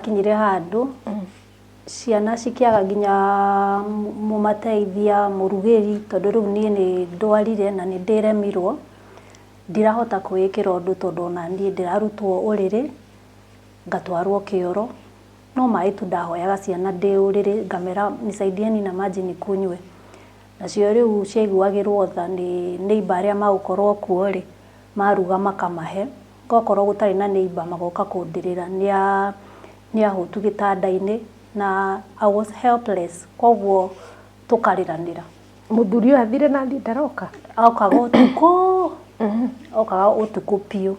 hakinyire handũ ciana cikĩaga nginya mũmateithia, mũrugĩri, tondũ rĩu niĩ nĩ ndwarire na nĩ ndĩremirwo, ndirahota kwĩĩkĩra ũndũ tondũ ona niĩ ndĩrarutwo ũrĩrĩ, ngatwarwo kĩoro, no maĩ tu ndahoyaga ciana ndĩ ũrĩrĩ ngamera nisaidieni na maji nikunywe. Nacio rĩu ciaiguagĩrwo tha nĩ neighbour arĩa magũkorwo kuo rĩ, maruga makamahe, gokorwo gũtarĩ na neighbour magoka kũndĩrĩra nĩ ahũtu gĩtanda-inĩ na I was helpless, koguo tũkarĩranĩra. Mũthuri ũyũ athire na athiĩ ndaroka? Okaga ũtukũ, okaga ũtukũ biũ.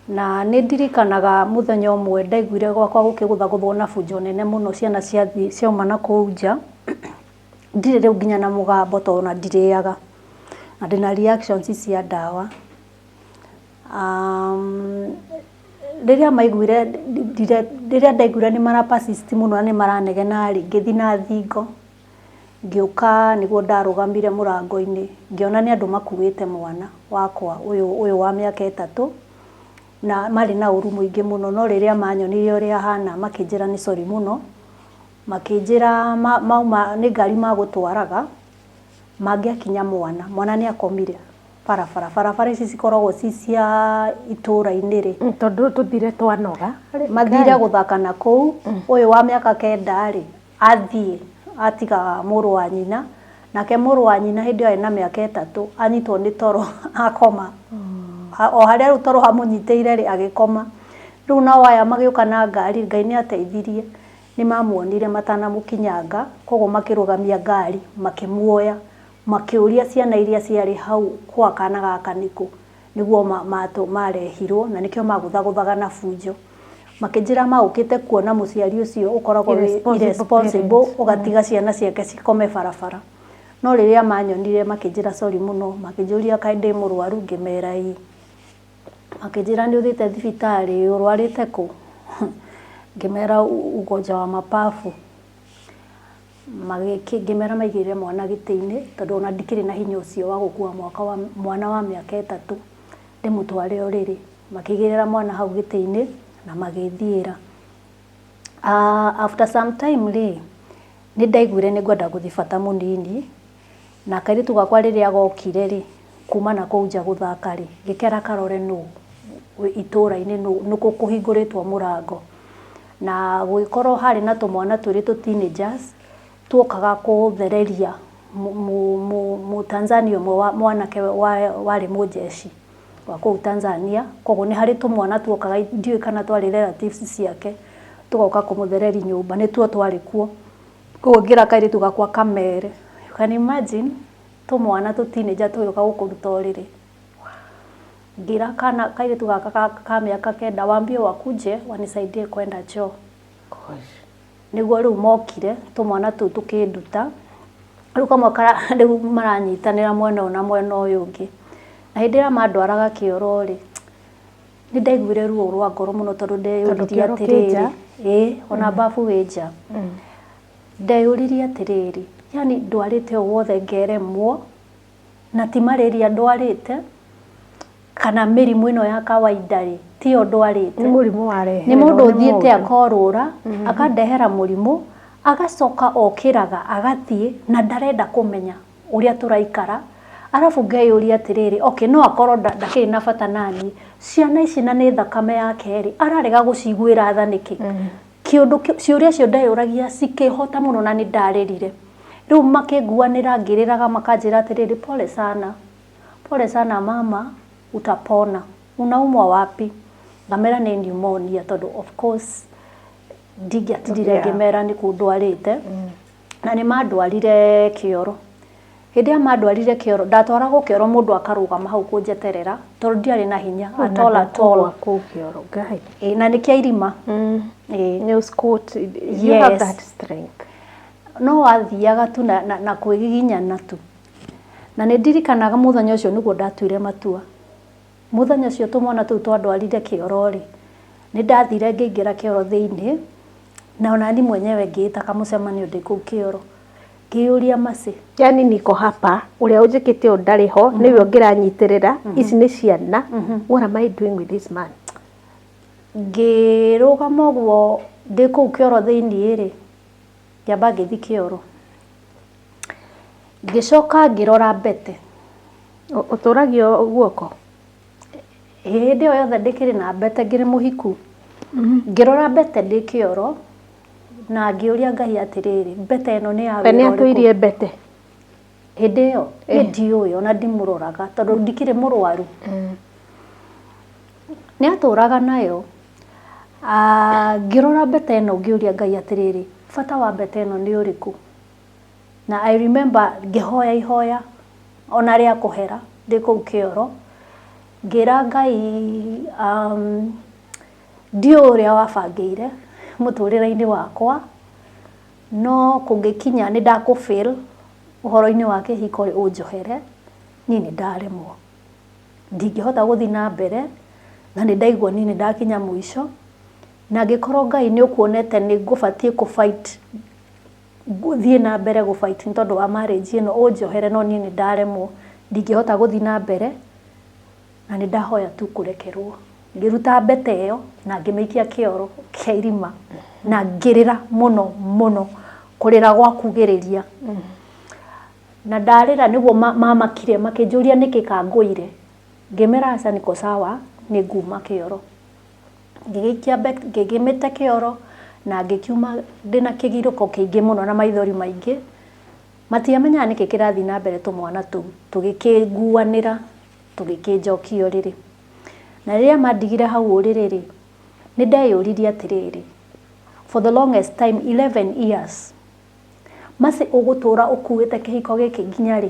Na nĩ ndirikanaga mũthenya ũmwe ndaiguire gwakwa gũkĩgũthagũthwo na bunjo nene mũno, ciana ciathiĩ ciauma na kũu nja, ndirĩ rĩu nginya na mũgambo tondũ ona ndirĩaga, na ndĩna reactions cia ndawa. Rĩrĩa maiguire, rĩrĩa ndaiguire nĩ mara persist mũno na nĩ maranegena rĩ, ngĩthiĩ na thingo, ngĩũka nĩguo ndarũgamire mũrango-inĩ, ngĩona nĩ andũ makuĩte mwana wakwa ũyũ ũyũ wa mĩaka 3, na marĩ na ũru mũingĩ mũno, no rĩrĩa manyonire ũrĩa hana makĩnjĩra nĩ sorry mũno, makĩnjĩra mauma nĩ ngari magũtwaraga, mangĩakinya mwana, mwana nĩ akomire barabara, barabara ici cikoragwo ci cia itũra-inĩ rĩ. Tondũ tũthire twanoga. Mathire gũthaka na kũu, ũyũ wa mĩaka 9 rĩ, athiĩ atiga mũrũ wa nyina, nake mũrũ wa nyina hĩndĩ ĩyo arĩ na mĩaka 3, anyitwo nĩ toro akoma. O harĩa rĩu toro hamũnyitĩire rĩ, agĩkoma. Rĩu nao aya magĩũka na ngari, Ngai nĩ ateithirie, nĩ mamuonire matanamũkinyanga, koguo makĩrũgamia ngari, makĩmuoya, makĩũria ciana iria ciarĩ hau kwa kana gaka nĩkũ, nĩguo marehirwo, na nĩkĩo magũthagũthaga na bunjo. Makĩnjĩra magũkĩte kuona mũciari ũcio ũkoragwo wĩ irresponsible, ũgatiga ciana ciake cikome barabara. No rĩrĩa manyonire makĩnjĩra sorry mũno, makĩnjũria kaĩ ndĩ mũrwaru, ngĩmera ĩĩ. Makĩnjĩra nĩ ũthiĩte thibitarĩ, ũrwarĩte kũ? Ngĩmera ugonjwa wa mapafu. Ngĩmera maigĩrĩre mwana gĩtĩ-inĩ, tondũ ona ndikĩrĩ na hinya ũcio wa gũkua mwaka wa mwana wa mĩaka 3 ndĩmũtware ũrĩrĩ. Makĩigĩrĩra mwana hau gĩtĩ-inĩ na magĩthiĩra. After some time rĩ, nĩ ndaiguire nĩ ngwenda gũthiĩ bata mũnini, na kairĩtu gakwa rĩrĩa gokire rĩ, kuma na kũu nja gũthaka rĩ, ngĩkera karore nũ itũra-inĩ nũ kũhingũrĩtwo mũrango. Na gũgĩkorwo harĩ na tũmwana twĩrĩ tũ teenagers, tuokaga kũthereria Mũtanzania ũmwe wa mwanake warĩ mũnjeci wa kũu Tanzania, koguo nĩ harĩ tũmwana tuokaga, ndiũĩ kana twarĩ relatives ciake, tũgoka kũmũthereria nyũmba, nĩtuo twarĩ kuo. Koguo ngĩra kairĩtu gakwa kamere, you can imagine, tũmwana tũ teenager tũgĩũka gũkũruta ũrĩrĩ. Ngĩra kana kairĩtu gaka ka mĩaka 9, waambie wakuje wanisaidie kwenda choo. Nĩguo rĩu mokire, tũmwana tũu tũkĩnduta, rĩu kamwe rĩu maranyitanĩra mwena ũyũ na mwena ũyũ ũngĩ. Na hĩndĩ ĩrĩa mandwaraga kĩoro rĩ, nĩ ndaiguire ruo rwa ngoro mũno tondũ ndeyũririe atĩrĩrĩ, ĩĩ ona babu wĩ nja. Ndeyũririe atĩrĩrĩ, yani ndwarĩte ũũ wothe ngeremwo, na ti malaria ndwarĩte, kana mĩrimũ ĩno ya kawaida rĩ, tiyo ndwarĩte. Nĩ mũrimũ wareherwo nĩ mũndũ ũthiĩte akorũra, akandehera mũrimũ, agacoka okĩraga agathiĩ na ndarenda kũmenya ũrĩa tũraikara. Arabu ngeyũria atĩrĩrĩ, okay, no akorwo ndakĩrĩ na bata naniĩ, ciana ici na nĩ thakame yake rĩ, ararega gũciguĩra tha nĩkĩ? Kĩũndũ ciũria icio ndeyũragia cikĩhota mũno na nĩ ndarĩrire. Rĩu makĩnguanĩra ngĩrĩraga makanjĩra atĩrĩrĩ, pole sana, pole sana mama, utapona. Unaumwa wapi? Ngamera nĩ pneumonia tondũ of course ndingĩatindire ngĩmera nĩ kũ ndwarĩte. Na nĩ mandwarire kĩoro. Hĩndĩ ĩrĩa mandwarire kĩoro, ndatwaragwo kĩoro mũndũ akarũgama hau kũnjeterera tondũ ndiarĩ na hinya at all at all. Kũu kĩoro, Ngai. Ĩĩ, na nĩ kĩa irima. Ĩĩ. Nĩ squat, you have that strength. No wathiaga tu na kwĩgiginyana tu. Na nĩ ndirikanaga mũthenya ũcio nĩguo ndatuire matua. Mũthenya ũcio tũmwana tũu twandwarire kĩoro rĩ, nĩ ndathire ngĩingĩra kĩoro thĩinĩ, na ona niĩ mwenyewe ngĩĩta kamũcemanio ndĩ kũu kĩoro. Ngĩyũria Mercy. Yani niko hapa, ũrĩa ũnjĩkĩte ũũ ndarĩ ho, nĩwe ũngĩranyitĩrĩra, ici nĩ ciana, what am I doing with this man? Ngĩrũgama ũguo ndĩ kũu kĩoro thĩiniĩ rĩ, ngĩamba ngĩthiĩ kĩoro. Ngĩcoka ngĩrora mbete. Ũtũragio guoko? Hĩndĩ ĩyo yothe ndĩkĩrĩ na mbete ngĩrĩ mũhiku. Ngĩrora mbete ndĩ kĩoro na ngĩũria Ngai atĩrĩrĩ, mbete ĩno nĩ ya We nĩ wĩra ũrĩkũ? atũirie mbete? Hĩndĩ ĩyo niĩ ndiũĩ ona ndimũroraga tondũ ndikĩrĩ mũrwaru. Nĩ atũraga nayo. Ngĩrora mbete ĩno ngĩũria Ngai atĩrĩrĩ, bata wa mbete ĩno nĩ ũrĩkũ? Na I remember ngĩhoya ihoya ona rĩa kũhera ndĩ kũu kĩoro, ngĩra Ngai ndiũĩ ũrĩa wabangĩire mũtũrĩre-inĩ wakwa, no kũngĩkinya nĩ ndakũ fail ũhoro-inĩ wa kĩhiko rĩ, ũnjohere, niĩ nĩ ndaremwo. Ndingĩhota gũthiĩ na mbere, na nĩ ndaigua niĩ nĩ ndakinya mũico, na angĩkorwo Ngai nĩ ũkuonete nĩ ngũbatiĩ kũ fight, thiĩ na mbere gũ fight nĩ tondũ wa marriage ĩno, ũnjohere no niĩ nĩ ndaremwo, ndingĩhota gũthiĩ na mbere, na nĩ ndahoya tu kũrekerwo. Ngĩruta mbete ĩyo na ngĩmĩikia kĩoro kĩa irima, na ngĩrĩra mũno mũno, kũrĩra gwa kugĩrĩria. Na ndarĩra nĩguo mamakire makĩnjũria nĩkĩ kangũire. Ngĩmera aca niko sawa nĩ nguma kĩoro. Ngĩgĩikia ngĩgĩmĩte kĩoro na ngĩkiuma ndĩna kĩgirĩko kĩingĩ mũno na maithori maingĩ. Matiamenyaga nĩkĩ kĩrathiĩ na mbere tũmwana tũu. Tũgĩkĩnguanĩra tũgĩkĩnjokia ũrĩrĩ. Na rĩrĩa mandigire hau ũrĩrĩ rĩ, nĩ ndeyũririe atĩrĩrĩ, for the longest time 11 years, Mercy ũgũtũra ũkuĩte kĩhiko gĩkĩ nginya rĩ?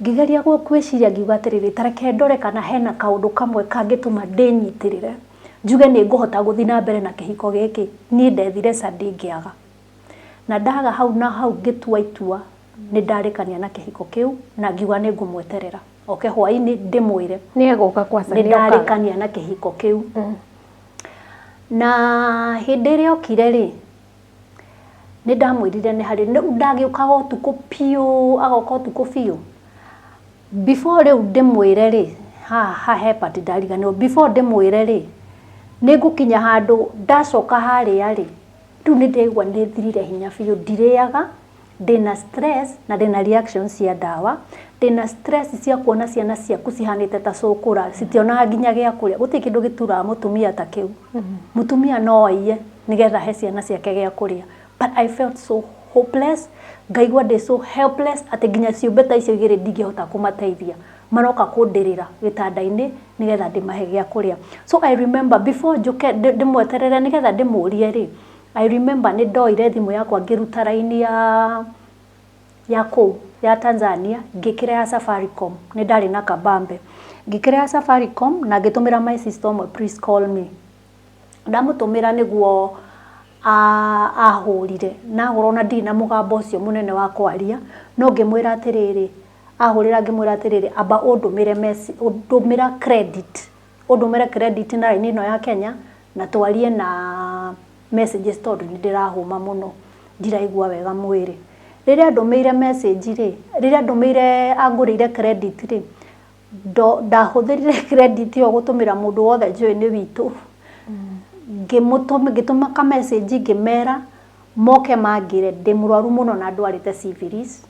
Ngĩgeria gwĩciria ngiuga atĩrĩrĩ, ta reke ndore kana hena kaũndũ kamwe kangĩtũma ndĩnyitĩrĩre, njuge nĩ ngũhota gũthiĩ na mbere na kĩhiko gĩkĩ. Niĩ ndethire ca ndingĩaga. Na ndaga hau na hau ngĩtua itua nĩ ndarĩkania na kĩhiko kĩu na ngiuga nĩ ngũmweterera oke hwainĩ ndĩmwĩre Nĩ egũka kwaca nĩ ndarĩkania na kĩhiko kĩu. Na hĩndĩ ĩrĩa okire rĩ, nĩ ndamwĩrire nĩ harĩ ndagĩũkaga ũtukũ biũ, agoka ũtukũ biũ. Before rĩu ndĩmwĩre rĩ, haha he part ndariganĩrwo, before ndĩmwĩre rĩ, nĩ ngũkinya handũ ndacoka harĩa rĩ, rĩu nĩ ndĩraigua nĩ thirire hinya biũ, ndirĩaga, ndĩna stress na ndĩna reaction cia ndawa, ndĩna stress cia kuona ciana ciaku cihanĩte ta cũkũra, citionaga nginya gĩa kũrĩa, gũtirĩ kĩndũ gĩturaga mũtumia ta kĩu. Mũtumia no aiye nĩgetha ahe ciana ciake gĩa kũrĩa. But I felt so hopeless, ngaigua ndĩ so helpless atĩ nginya ciũmbe ta icio igĩrĩ ndingĩhota kũmateithia. Maroka kũndĩrĩra gĩtanda-inĩ nĩgetha ndĩmahe gĩa kũrĩa. So I remember before njũke ndĩmweterere nĩgetha ndĩmũrie rĩ, I remember nĩ ndoire thimũ yakwa ngĩruta raini ya kũu ya Tanzania ngĩkĩra ya Safaricom, nĩ ndarĩ na kabambe. Ngĩkĩra ya Safaricom na ngĩtũmĩra my sister ũmwe please call me. Ndamũtũmĩra nĩguo ahũrire, na ahũra ona ndirĩ na mũgambo ũcio mũnene wa kwaria, no ngĩmwĩra atĩrĩrĩ, ahũrĩra ngĩmwĩra atĩrĩrĩ, amba ũndũmĩre message, ũndũmĩra credit, ũndũmĩre credit na raini ĩno ya Kenya na twarie na messages tondũ nĩ ndĩrahũma mũno, ndiraigua wega mwĩrĩ. Rĩrĩa andũmĩire message rĩ, rĩrĩa andũmĩire angũrĩire credit rĩ, ndahũthĩrire credit ĩyo gũtũmĩra mũndũ wothe njũĩ nĩ witũ. Ngĩtũma ka message ngĩmera moke mangĩre ndĩ mũrwaru mũno na ndwarĩte syphilis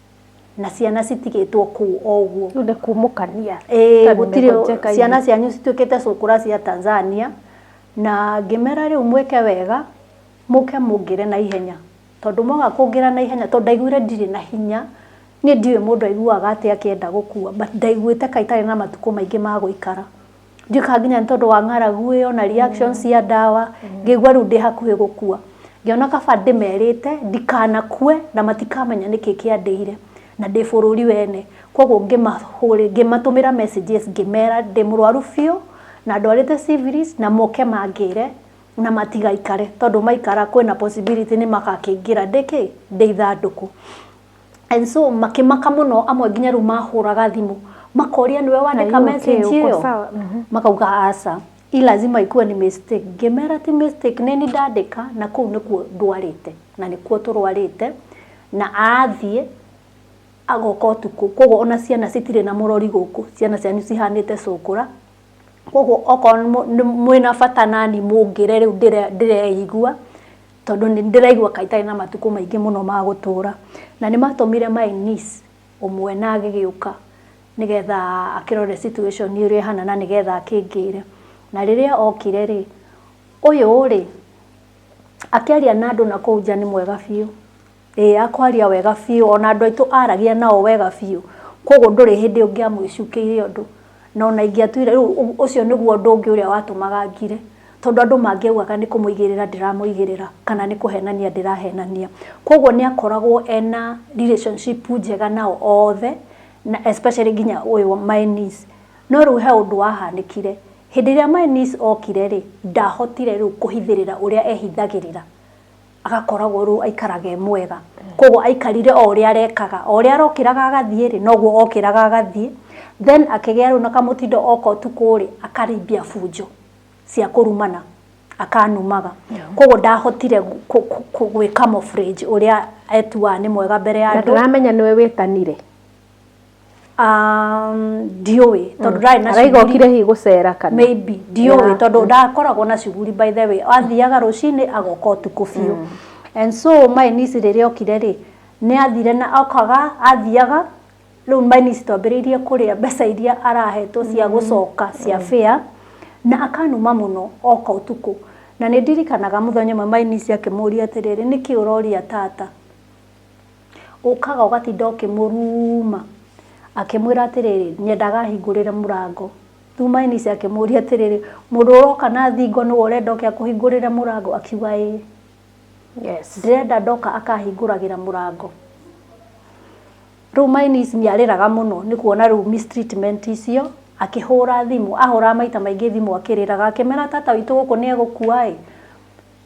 na ciana citigĩtwo kũu o ũguo. Rĩu nĩ kumũkania. Ĩĩ gũtirĩ, ciana cianyu cituĩkĩte cũkũra cia Tanzania, na ngĩmera rĩu mwĩke wega mũke mũngĩre na ihenya, tondũ mwaga kũngĩra na ihenya, tondũ ndaiguire ndirĩ na hinya, niĩ ndiũĩ mũndũ aiguaga atĩa akĩenda gũkua, but ndaiguĩte ka itarĩ na matukũ maingĩ ma gũikara. Ndiũĩ kana nginya nĩ tondũ wa ng'aragu ĩyo na reaction cia ndawa, ngĩigua rĩu ndĩ hakuhĩ gũkua. Ngĩona kaba ndĩmerĩte ndikanakue na matikamenya nĩkĩ kĩandĩire na ndĩ bũrũri wene. Koguo ngĩmatũmĩra messages ngĩmera ndĩ mũrwaru biũ na ndwarĩte syphilis na moke mangĩre na matigaikare tondũ maikara kwĩna possibility nĩ magakĩingĩra ndĩ kĩ ndĩ ithandũkũ. And so makĩmaka mũno, amwe nginya rĩu mahũraga thimũ makoria nĩwe wandĩka message ĩyo, makauga aca, hii lazima ikuwe ni mistake. Ngĩmera ti mistake, nĩ niĩ ndandĩka na kũu nĩkuo ndwarĩte na nĩkuo tũrwarĩte, na athiĩ agoka ũtukũ, koguo ona ciana citirĩ na mũrori gũkũ, ciana cianyu cihanĩte cũkũra. Koguo okorwo mwĩna bata nani mũngĩre rĩu ndĩreigua, tondũ nĩ ndĩraigua ka itarĩ na matukũ maingĩ mũno ma gũtũra. Na nĩ matũmire my niece ũmwe na agĩgĩũka nĩgetha akĩrore situation ũrĩa ĩhana na nĩgetha akĩngĩre. Na rĩrĩa okire rĩ, ũyũ rĩ, akĩaria na andũ na kũu nja nĩ mwega biũ. Ĩĩ akwaria wega biũ, ona andũ aitũ aragia nao wega biũ. Koguo ndũrĩ hĩndĩ ũngĩamwĩcukĩire ũndũ. Na ona ingĩatuire, rĩu ũcio nĩguo ũndũ ũngĩ ũrĩa watũmaga ngire. Tondũ andũ mangĩaugaga nĩ kũmũigĩrĩra ndĩramũigĩrĩra, kana nĩ kũhenania ndĩrahenania. Koguo nĩ akoragwo ena relationship njega nao othe, na especially nginya ũyũ my niece. No rĩu he ũndũ wahanĩkire. Hĩndĩ ĩrĩa my niece okire rĩ, ndahotire rĩu kũhithĩrĩra ũrĩa ehithagĩrĩra. Agakoragwo rĩu aikaraga e mwega. Koguo aikarire o ũrĩa arekaga. O ũrĩa arokĩraga agathiĩ rĩ, noguo okĩraga agathiĩ. Then akĩgĩa rĩu na kamũtindo oka ũtukũ rĩ, akarimbia bunjo cia kũrumana, akanumaga. Koguo ndahotire gwĩ camouflage ũrĩa etuaga nĩ mwega mbere ya Na andũ. Ndũramenya nĩwe wĩtanire? Ndiũĩ tondũ ndarĩ na Araiga shughuli. Okire hihi gũcera kana? Maybe, ndiũĩ tondũ ndakoragwo na shughuli, by the way. Athiaga rũcinĩ agoka ũtukũ biũ. And so my niece rĩrĩa okire rĩ, nĩ athire na okaga athiaga rĩu my niece twambĩrĩirie kũrĩa mbeca iria arahetwo cia gũcoka cia fare, na akanuma mũno oka ũtukũ. Na nĩ ndirikanaga mũthenya ũmwe my niece akĩmũria atĩrĩrĩ, "Nĩkĩ ũroria tata? Ũkaga ũgatinda ũkĩmũruma." Akĩmwĩra atĩrĩrĩ, "Nyendaga ahingũrĩre mũrango." Rĩu my niece akĩmũria atĩrĩrĩ, "Mũndũ ũroka na thingo nĩwe ũrenda oke akũhingũrĩre mũrango?" Akiuga, "Ĩĩ." "Ndĩrenda ndoka akahingũragĩra mũrango." Rĩu my niece nĩ arĩraga mũno nĩ kuona rĩu mistreatment icio, akĩhũra thimũ, ahũraga maita maingĩ thimũ akĩrĩraga, akĩmera, "Tata witũ gũkũ nĩ egũkua ĩ,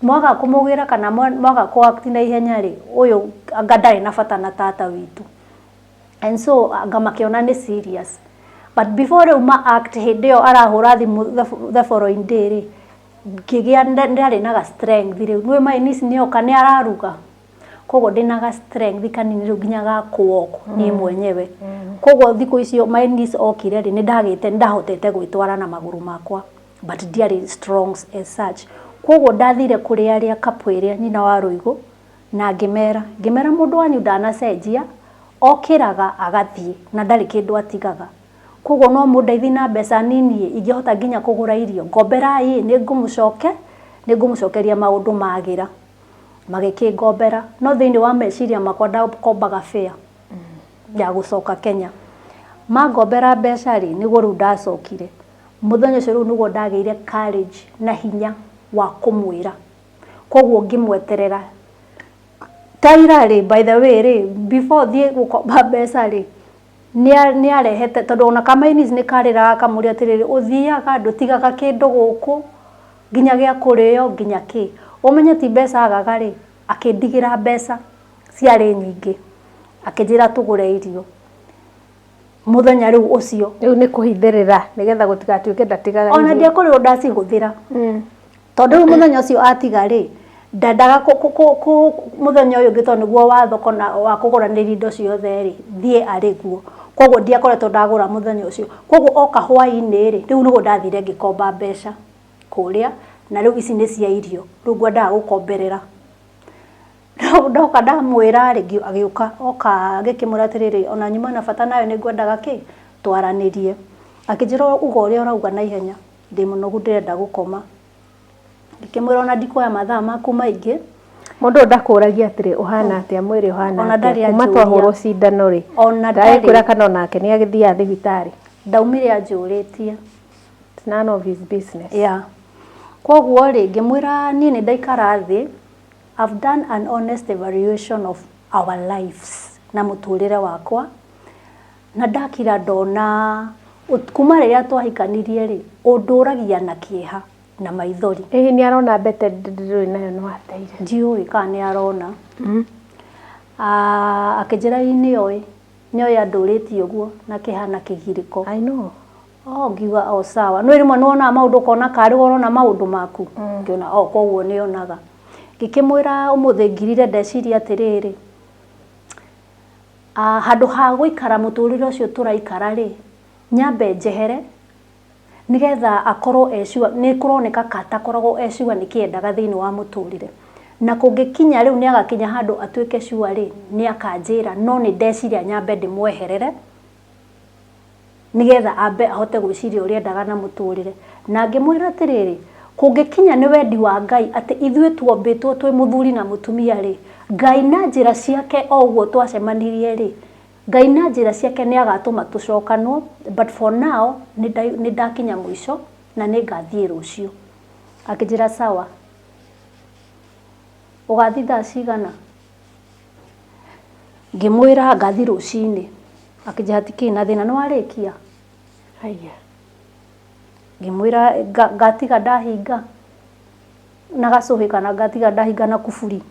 mwaga kũmũgĩra kana mwaga kũ act na ihenya rĩ, ũyũ anga ndarĩ na bata na tata witũ." And so anga makĩona nĩ serious. But before rĩu ma act, hĩndĩ ĩyo arahũra thimũ the following day rĩ, ngĩgĩa ndarĩ na ga strength rĩu. Nĩũĩ my niece nĩ oka nĩ araruga. Koguo ndĩna ga strength kanini rĩu nginya ga kũ walk niĩ mwenyewe. Koguo thikũ icio my niece okire rĩ, nĩ ndagĩte, nĩ ndahotete gwĩtwara na magũrũ makwa, but ndiarĩ strong as such. Koguo ndathire kũrĩ arĩa couple ĩrĩa nyina wa Rũigũ na ngĩmera mũndũ wanyu ndanacenjia, okĩraga agathiĩ na ndarĩ kĩndũ atigaga. Koguo no mũndeithie na mbeca nini ĩ, ingĩhota nginya kũgũra irio, ngomberai ĩ, nĩ ngũmũcokeria maũndũ magĩra. Magĩkĩngombera, no thĩinĩ wa meciria makwa ndakombaga fare ya gũcoka Kenya. Mangombera mbeca rĩ, nĩguo rĩu ndacokire. Mũthenya ũcio rĩu nĩguo ndagĩire courage na hinya wa kũmwĩra. Koguo ngĩmweterera. Ta ira rĩ, by the way rĩ, before thiĩ gũkomba mbeca rĩ, nĩ arehete, tondũ ona ka my niece nĩ karĩraga kamũria atĩrĩrĩ, "Ũthiaga ndũtigaga kĩndũ gũkũ nginya gĩa kũrĩo nginya kĩ." Ũmenye ti mbeca agaga rĩ, akĩndigĩra mbeca ciarĩ nyingĩ, akĩnjĩra tũgũre irio. Mũthenya rĩu ũcio. Rĩu nĩ kũhithĩrĩra nĩgetha gũtigatuĩke ndatigaga Ona ndiakorirwo ndacihũthĩra. Tondũ rĩu mũthenya ũcio atiga rĩ, ndendaga mũthenya ũyũ ũngĩ, tondũ nĩguo wa thoko na wa kũgũranĩria indo ciothe rĩ, thiĩ arĩ guo. Koguo ndiakoretwo ndagũra mũthenya ũcio. Koguo oka hwainĩ rĩ, rĩu nĩguo ndathire ngĩkomba mbeca kũrĩa, na rĩu ici nĩ cia irio. Rĩu ngwendaga gũkomberera. Ndoka ndamwĩra rĩ, agĩũka, oka ngĩkĩmwĩra atĩrĩrĩ, "Ona nyuma na bata nawe, nĩ ngwendaga kĩ, twaranĩrie." Akĩnjĩra, "Uga ũrĩa ũrauga na ihenya, ndĩ mũnogu, ndĩrenda gũkoma." Ngĩkĩmwĩra, "Ona ndikuoya mathaa maku maingĩ." Mũndũ ũyũ ndakũragia atĩrĩ, "Ũhana atĩa mwĩrĩ, ũhana Ona atĩa?" Ndarĩ Kuma anjũria. twahũrwo cindano rĩ, Ona ndagĩkwĩra ndarĩ. kana onake nĩ agĩthiaga thibitarĩ? Ndaumire anjũrĩtie. It's none of his business. Yeah. Koguo rĩ, ngĩmwĩra niĩ nĩ ndaikara thĩ, I've done an honest evaluation of our lives na mũtũrĩre wakwa, na ndakira ndona kuma rĩrĩa twahikanirie rĩ, ũndũragia na kĩeha na maithori. Hihi nĩ arona mbete ndĩrĩ nayo no ateire? Ndiũĩ kana nĩ arona. Ah, akĩnjĩra ĩ nĩoĩ, nĩoĩ andũrĩtie ũguo na kĩeha na kĩgirĩko. I know. Oh, ngiuga o sawa. No rĩmwe nĩwonaga maũndũ ũkona karĩ we ũrona maũndũ maku. Ngĩona o koguo nĩonaga. Ngĩkĩmwĩra ũmũthĩ ngirire ndeciria atĩrĩrĩ, ah, handũ ha gũikara mũtũrĩre ũcio tũraikara rĩ, nyambe njehere. Nĩgetha akorwo e sure, nĩ kũroneka ka atakoragwo e sure nĩkĩ endaga thĩinĩ wa mũtũrĩre. Na kũngĩkinya rĩu nĩ agakinya handũ atuĩke sure rĩ, nĩ akanjĩra no nĩ ndeciria nyambe ndĩmweherere, nĩgetha ambe ahote gwĩciria ũrĩa endaga na mũtũrĩre. Na ngĩmwĩra atĩrĩrĩ, kũngĩkinya nĩ wendi wa Ngai atĩ ithuĩ tuombĩtwo twĩ mũthuri na mũtumia rĩ, Ngai na njĩra ciake o ũguo twacemanirie rĩ, Ngai na njĩra ciake nĩ agatũma tũcokanwo, but for now nĩ ndakinya mũico na nĩ ngathiĩ rũciũ. Akĩnjĩra sawa. Ũgathiĩ thaa cigana? Ngĩmwĩra ngathiĩ rũcinĩ. Akĩnjĩra hatikĩrĩ na thĩna, nĩ warĩkia? Haiya. Ngĩmwĩra ngatiga ndahinga na gacũhĩ kana ngatiga ndahinga na kuburi.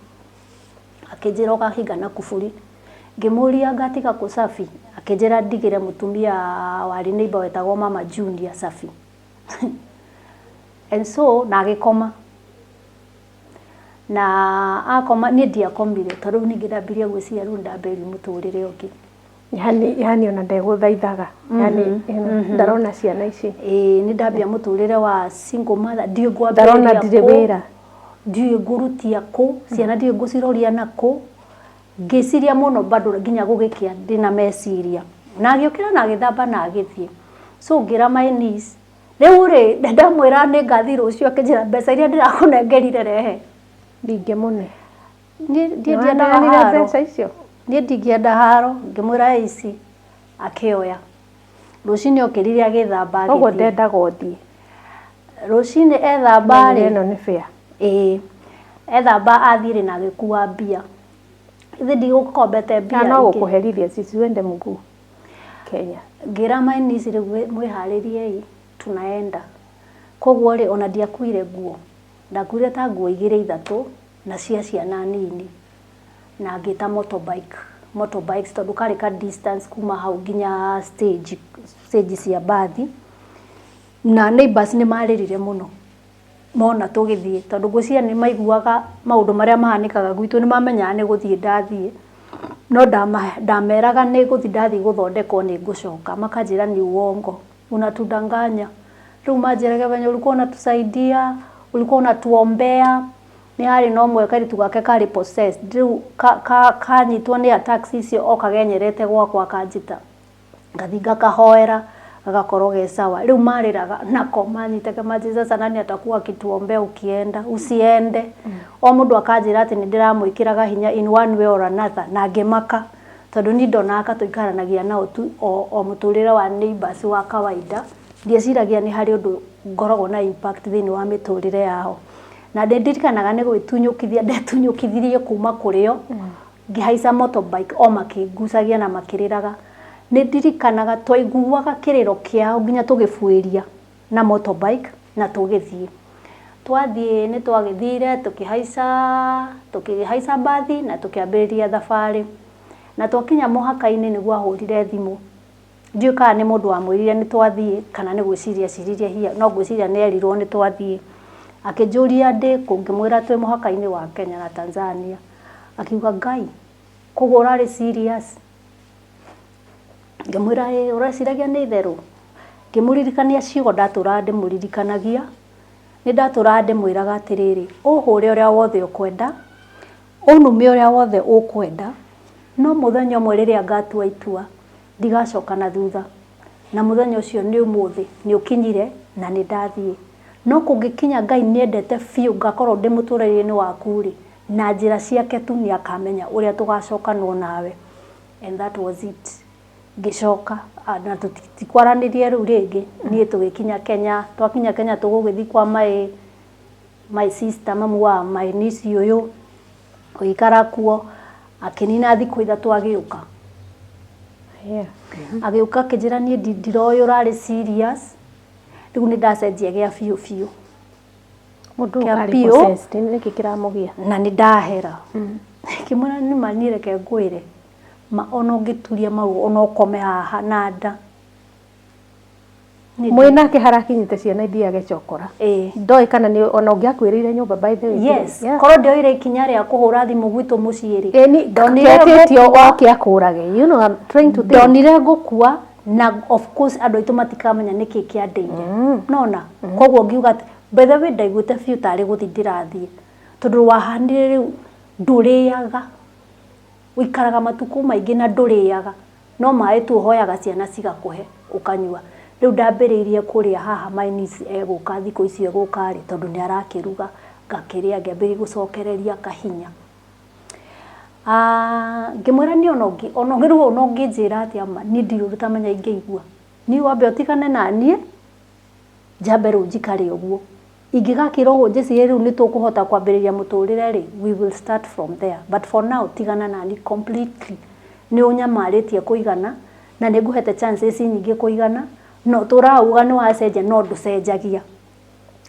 Akĩnjĩra ũkahinga na kuburi. Ngĩmũria ngatiga kũ cabi? Akĩnjĩra ndigĩre mũtumia warĩ neighbor wetagwo mama Junior cabi. And so na agĩkoma. Na akoma niĩ ndiakomire tondũ rĩu ningĩ ndambirie gwĩciria rĩu nĩndambĩrĩria mũtũrĩre ũngĩ. Yani, yani ona ndegũthaithaga yani ndarona ciana ici. Ĩĩ nĩ ndambia mũtũrĩre wa single mother, ndiũĩ ndarona ngwambĩrĩria ndirĩ kũ, wĩra. Ndiũĩ ngũrutia kũ, ciana ndiũĩ ngũciroria na kũ. Ngĩciria mũno bado nginya gũgĩkĩa ndĩna meciria. Na agĩũkĩra na agĩthamba na agĩthiĩ. So ngĩra my niece, rĩu rĩ, ndamwĩra nĩ ngathiĩ rũciũ akĩnjĩra mbeca iria ndĩrakũnengerire rehe. Ndingĩmũne. Niĩ ndiendaga Nĩwaneanire haro. mbeca icio? Niĩ ndingĩenda haro, ngĩmwĩra ĩ ici, akĩoya. Rũcinĩ okĩrire agĩthamba Ũguo agĩthiĩ. ndendaga ũthiĩ. Rũcinĩ ethamba rĩ, Ĩno nĩ fair. Ĩĩ, ethamba athiĩ rĩ na agĩkua mbia. Ithe ndigũkombete mbia Na no ingĩ. gũkũherithia sisi wende mguu Kenya. Ngĩra my niece rĩu mwĩharĩriei tunaenda. Koguo rĩ ona ndiakuire nguo. Ndakuire ta nguo igĩrĩ ithatũ na cia ciana nini. Na ngĩta motorbike, motorbikes tondũ karĩ ka distance kuma hau nginya stage, stage cia mbathi. Na neighbours nĩ marĩrire mũno mona tũgĩthiĩ tondũ ngwĩciria nĩ maiguaga maũndũ marĩa mahanĩkaga gwitũ nĩ mamenyaga nĩ gũthiĩ ndathiĩ. No ndameraga nĩ gũthiĩ ndathiĩ gũthondekwo nĩ ngũcoka, makanjĩra ni uongo, unatudanganya. Rĩu manjĩraga venye ulikuwa unatusaidia, ulikuwa unatuombea. Nĩ harĩ na ũmwe kairĩtu gake karĩ possessed, rĩu kanyitwo nĩ attacks icio oka genyerete gwakwa akanjĩta. Ngathiĩ ngakahoera gagakorwo ge sawa. Rĩu marĩraga nako manyitake manjĩre sasa nani atakuwa akituombea ukienda, usiende. O mũndũ akanjĩra atĩ nĩ ndĩramwĩkĩraga hinya in one way or another na ngĩmaka tondũ niĩ ndonaga ta tũikaranagia nao tu o mũtũrĩre wa neighbours wa kawaida. Ndieciragia nĩ harĩ ũndũ ngoragwo na impact thĩinĩ wa mĩtũrĩre yao. Na nĩ ndirikanaga nĩ gwĩtunyũkithia ndetunyũkithirie kuma kũrĩ o, ngĩhaica motorbike o makĩngucagia na makĩrĩraga. Nĩ ndirikanaga twaiguaga kĩrĩro kĩao nginya tũgĩbuĩria na motorbike na tũgĩthiĩ. Twathiĩ nĩ twagĩthire tũkĩhaica, tũkĩhaica mbathi na tũkĩambĩrĩria thabarĩ. Na twakinya mũhaka-inĩ nĩguo ahũrire thimũ. Ndiũĩ kana nĩ mũndũ wamwĩrire nĩ twathiĩ kana nĩ gwĩciria eciririe hihi, no ngwĩciria nĩ erirwo nĩ twathiĩ. Akĩnjũria ndĩ kũ, ngĩmwĩra twĩ mũhaka-inĩ wa Kenya na Tanzania. Akiuga Ngai, koguo ũrarĩ serious? Ngĩmwĩra ĩĩ, ũreciragia nĩ itherũ? Ngĩmũririkania ciugo ndatũraga ndĩmũririkanagia, nĩ ndatũraga ndĩmwĩraga atĩrĩrĩ, ũhũre ũrĩa wothe ũkwenda, ũnume ũrĩa wothe ũkwenda, no mũthenya ũmwe rĩrĩa ngatua itua, ndigacoka na thutha. Na mũthenya ũcio nĩ ũmũthĩ, nĩ ũkinyire na nĩ ndathiĩ. No kũngĩkinya Ngai nĩendete biũ ngakorwo ndĩ mũtũrĩre-inĩ waku-rĩ, na njĩra ciake tu nĩ akamenya ũrĩa tũgacokanwo nawe. And that was it. Ngĩcoka na tũtikwaranĩria rĩu rĩngĩ, niĩ tũgĩkinya Kenya, twakinya Kenya tũgũgĩthiĩ kwa my sister, mamu wa my niece ũyũ, tũgĩikara kuo, akĩnina thikũ ithatũ agĩũka. Agĩũka akĩnjĩra niĩ ndiroĩ ũrarĩ serious, rĩu nĩ ndacenjia gĩa biũ biũ. Mũndũ ũyũ arĩ possessed, nĩkĩ kĩramũgia? Na nĩ ndahera. Ngĩmwĩra nĩma niĩ reke ngwĩre, ma ona ũngĩturia maru ona ũkome haha na nda. Mwĩ nake harakinyĩte ciana ithiage cokora. Ndoĩ kana nĩ ona ũngĩakuĩrĩire nyũmba by the way. Yes. Korwo ndioire ikinya rĩa kũhũra thimũ gwitũ mũciĩ rĩ. Ndonire oke akũrage. You know, I'm trying to think. Ndonire ngũkua Na of course andũ aitũ matikamenya nĩkĩ kĩandeire. Nona koguo ngiuga atĩ, by the way, ndaiguĩte biũ tarĩ gũthiĩ ndĩrathiĩ, tondũ wahanire rĩu ndũrĩaga, ũikaraga matukũ maingĩ na ndũrĩaga, no maĩ tu ũhoyaga ciana cigakũhe ũkanyua. Rĩu ndambĩrĩirie kũrĩa haha my niece egũka thikũ icio egũka rĩ, tondũ nĩ arakĩruga, ngakĩrĩa, ngĩambĩrĩria gũcokereria kahinya. Ah, ngĩmwĩra niĩ ona ũngĩ ona rĩu ona ũngĩnjĩra atĩa, ma niĩ ndirĩ ũndũ tamenya ingĩigua. Niĩ wambe ũtigane na niĩ, njambe rĩu njikare ũguo. Ingĩgakĩra ũguo njĩcirie rĩu nĩ tũkũhota kwambĩrĩria mũtũrĩre rĩ, we will start from there, but for now tigana na niĩ completely. Nĩ ũnyamarĩtie kũigana na nĩ ngũhete chances nyingĩ kũigana, no tũrauga nĩ wacenjia, no ndũcenjagia.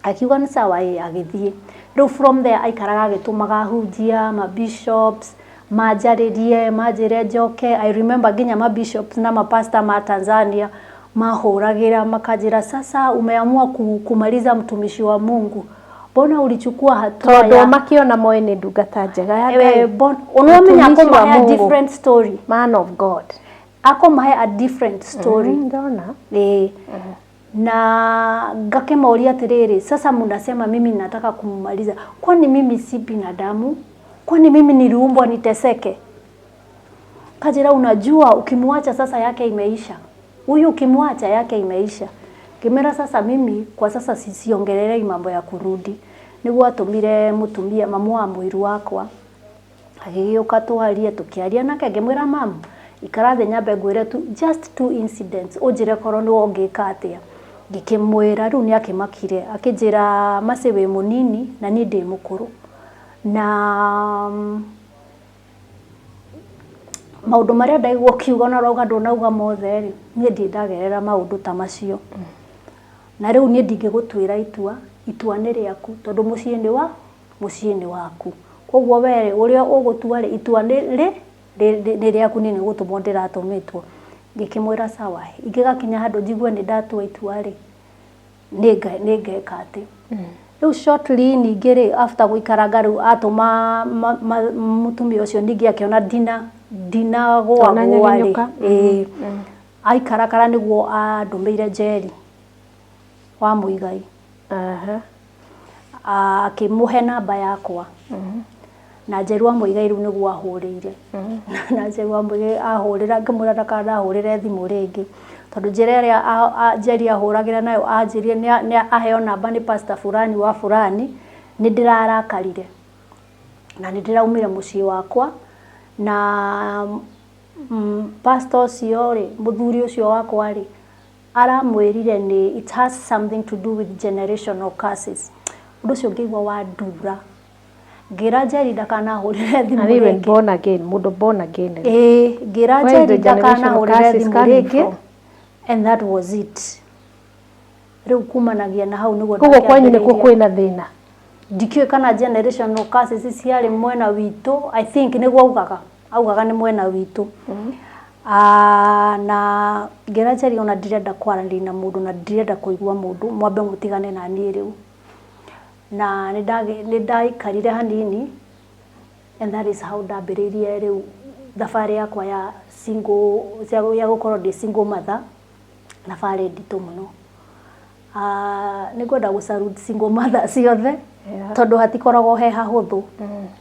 Akiuga nĩ sawa. Ĩ agĩthiĩ. Rĩu from there aikaraga agĩtũmaga ahunjia, ma bishops manjarĩrie, manjĩre njoke. I remember nginya ma bishops na ma pastor ma Tanzania mahũragĩra makanjĩra, "Sasa umeamua kumaliza mtumishi wa Mungu, mbona ulichukua hatua Tondũ ya makĩona moĩ nĩ ndungata njega ya Ngai. Ũnamenya Mtumishi wa akũmahe a Mungu. different story. Man of God. Akũmahe a different story. Ndona. Ĩĩ. Na ngakĩmoria atĩrĩrĩ, "Sasa mnasema mimi nataka kumaliza, kwani mimi si binadamu? Kwani mimi niliumbwa niteseke?" Kajira, "Unajua ukimwacha sasa yake imeisha, huyu ukimwacha yake imeisha." Ngĩmera sasa mimi kwa sasa siongelelei mambo ya kurudi. Nĩguo atũmire mũtumia, mamu wa mũiru wakwa, agĩgĩũka twarie, tũkĩaria nake. Ngĩmwĩra, "Mamu, ikara thĩ nyambe ngwĩre tu just two incidents, ũnjĩre korwo nĩwe ũngĩka atĩa." Ngĩkĩmwĩra. Rĩu nĩ akĩmakire, akĩnjĩra, "Mercy, wĩ mũnini na niĩ ndĩ mũkũrũ, na maũndũ marĩa ndaigua ũkiuga na ũrauga ndũnauga mothe rĩ, niĩ ndirĩ ndagerera maũndũ ta macio, na rĩu niĩ ndingĩgũtuĩra itua. Itua nĩ rĩaku, tondũ mũciĩ nĩ waku. Koguo we rĩ, ũrĩa ũgũtua rĩ, itua nĩ rĩaku, niĩ nĩ gũtũmwo ndĩratũmĩtwo." Ngĩkĩmwĩra sawa, ingĩgakinya handũ njigue nĩ ndatua itua rĩ, nĩ ngeka atĩ. Rĩu shortly ningĩ rĩ, after gũikaranga rĩu, atũma mũtumia ũcio ningĩ akĩona ndinagũa gũa rĩ, Ndũnanyegenyũka. Ĩĩ, aikarakara nĩguo andũmĩire Njeri wa Mũigai. Akĩmũhe namba yakwa na Njeru wa Mũigai. Rĩu nĩguo ahũrĩire na Njeru wa Mũigai ahũrĩra, ngĩmwĩra ndakanahũrĩre thimũ rĩngĩ, tondũ njĩra ĩrĩa Njeri ahũragĩra nayo, anjĩrire nĩ aheo namba nĩ pastor fulani wa fulani, nĩ ndĩrarakarire na nĩ ndĩraumire mũciĩ wakwa na pastor ũcio rĩ, mũthuri ũcio wakwa rĩ, aramwĩrire nĩ it has something to do with generational curses. Ũndũ ũcio ngĩigua wandura, ngĩra Njeri ndakanahũrĩre thimũ And even rĩngĩ. Born again, mũndũ born again. Ĩĩ, ngĩra Where is Njeri the generational ndakanahũrĩre curses thimũ coming rĩngĩ from? And that was it. Rĩu kumanagia na hau nĩguo Koguo kwanyu nĩkuo ndakĩambĩrĩirie. Kwĩna thĩna. Ndikĩũĩ kana generational curses ciarĩ mwena witũ. I think nĩguo augaga nĩ mwena witũ. Ah, na ngĩra Njeri ona ndirenda kwaranĩria na mũndũ na ndirenda kũigua mũndũ, mwambe mũtigane na niĩ rĩu. Na nĩ ndaikarire hanini, and that is how ndambĩrĩirie rĩu thabarĩ yakwa ya single, ya gũkorwo ndĩ single mother, thabarĩ nditũ mũno. Ah, nĩ ngwenda gũ salute single mother ciothe, tondũ hatikoragwo he hahũthũ.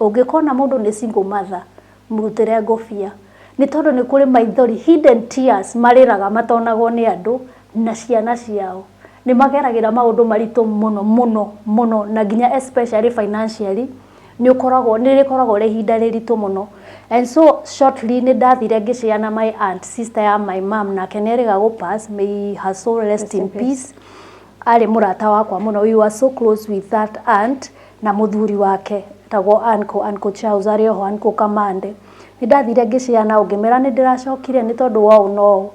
Ũngĩkona mũndũ nĩ single mother, mũrutĩre ngũbia, nĩ tondũ nĩ kũrĩ maithori, hidden tears, marĩraga matonagwo nĩ andũ na ciana ciao. Nĩ mageragĩra maũndũ maritũ mũno mũno mũno, na nginya especially financially nĩ ũkoragwo, nĩ rĩkoragwo rĩ ihinda rĩritũ mũno. And so shortly nĩ ndathire ngĩshare na my aunt, sister ya my mom, nake nĩ erĩga gũ pass, may her soul rest in peace. Arĩ mũrata wakwa mũno, we were so close with that aunt na mũthuri wake etagwo Uncle Charles, arĩ oho Uncle Kamande. Nĩ ndathire ngĩshare nao, ngĩmera nĩ ndĩracokire nĩ tondũ wa ũũ na ũũ,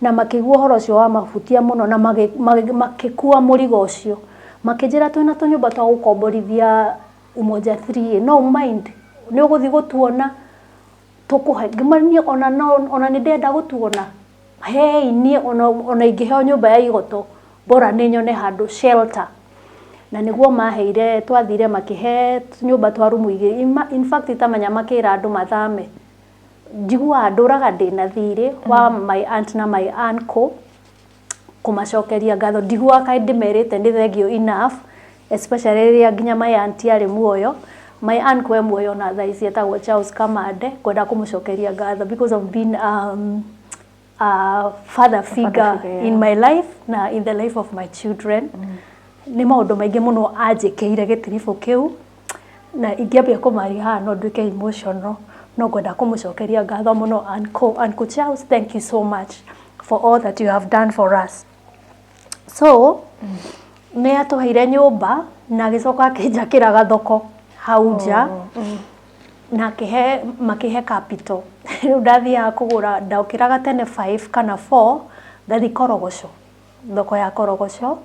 na makĩigua ũhoro ũcio wa mahutia mũno na makĩkua mũrigo ũcio, makĩnjĩra, "Twĩna tũnyũmba twa gũkomborithia Umoja 3, no mind nĩ ũgũthiĩ gũtuona tũkũhe?" Ngĩmwĩra, "Niĩ ona no ona nĩ ndĩrenda gũtuona, hei niĩ ona ingĩheo nyũmba ya igoto, bora nĩ nyone handũ shelter." Na nĩguo maheire, twathire makĩhe nyũmba twa rumu igĩrĩ. In fact itamenya makĩra andũ mathame. Njiguaga ndũraga ndĩna thirĩ wa my aunt na my uncle, kũmacokeria ngatho. Ndiguaga kaĩ ndĩmerĩte nĩ thengio enough, especially rĩrĩa nginya my aunt arĩ muoyo. My uncle e muoyo na thaa ici, etagwo Charles Kamande. Ngwenda kũmũcokeria ngatho because of being a father figure figure, yeah. in my life na in the life of my children. Nĩ maũndũ maingĩ mũno anjĩkĩire gĩtiribũ kĩu, na ingĩambia kũmaria haha no nduĩke emotional, no ngwenda kũmũcokeria ngatho mũno. Uncle Charles, thank you so much for all that you have done for us. So nĩ atũheire nyũmba na agĩcoka akĩnjakĩra gathoko hau nja na akĩhe, makĩhe capital. Rĩu ndathiaga kũgũra, ndokĩraga tene 5 kana 4, ngathiĩ Korogoco, thoko ya Korogoco,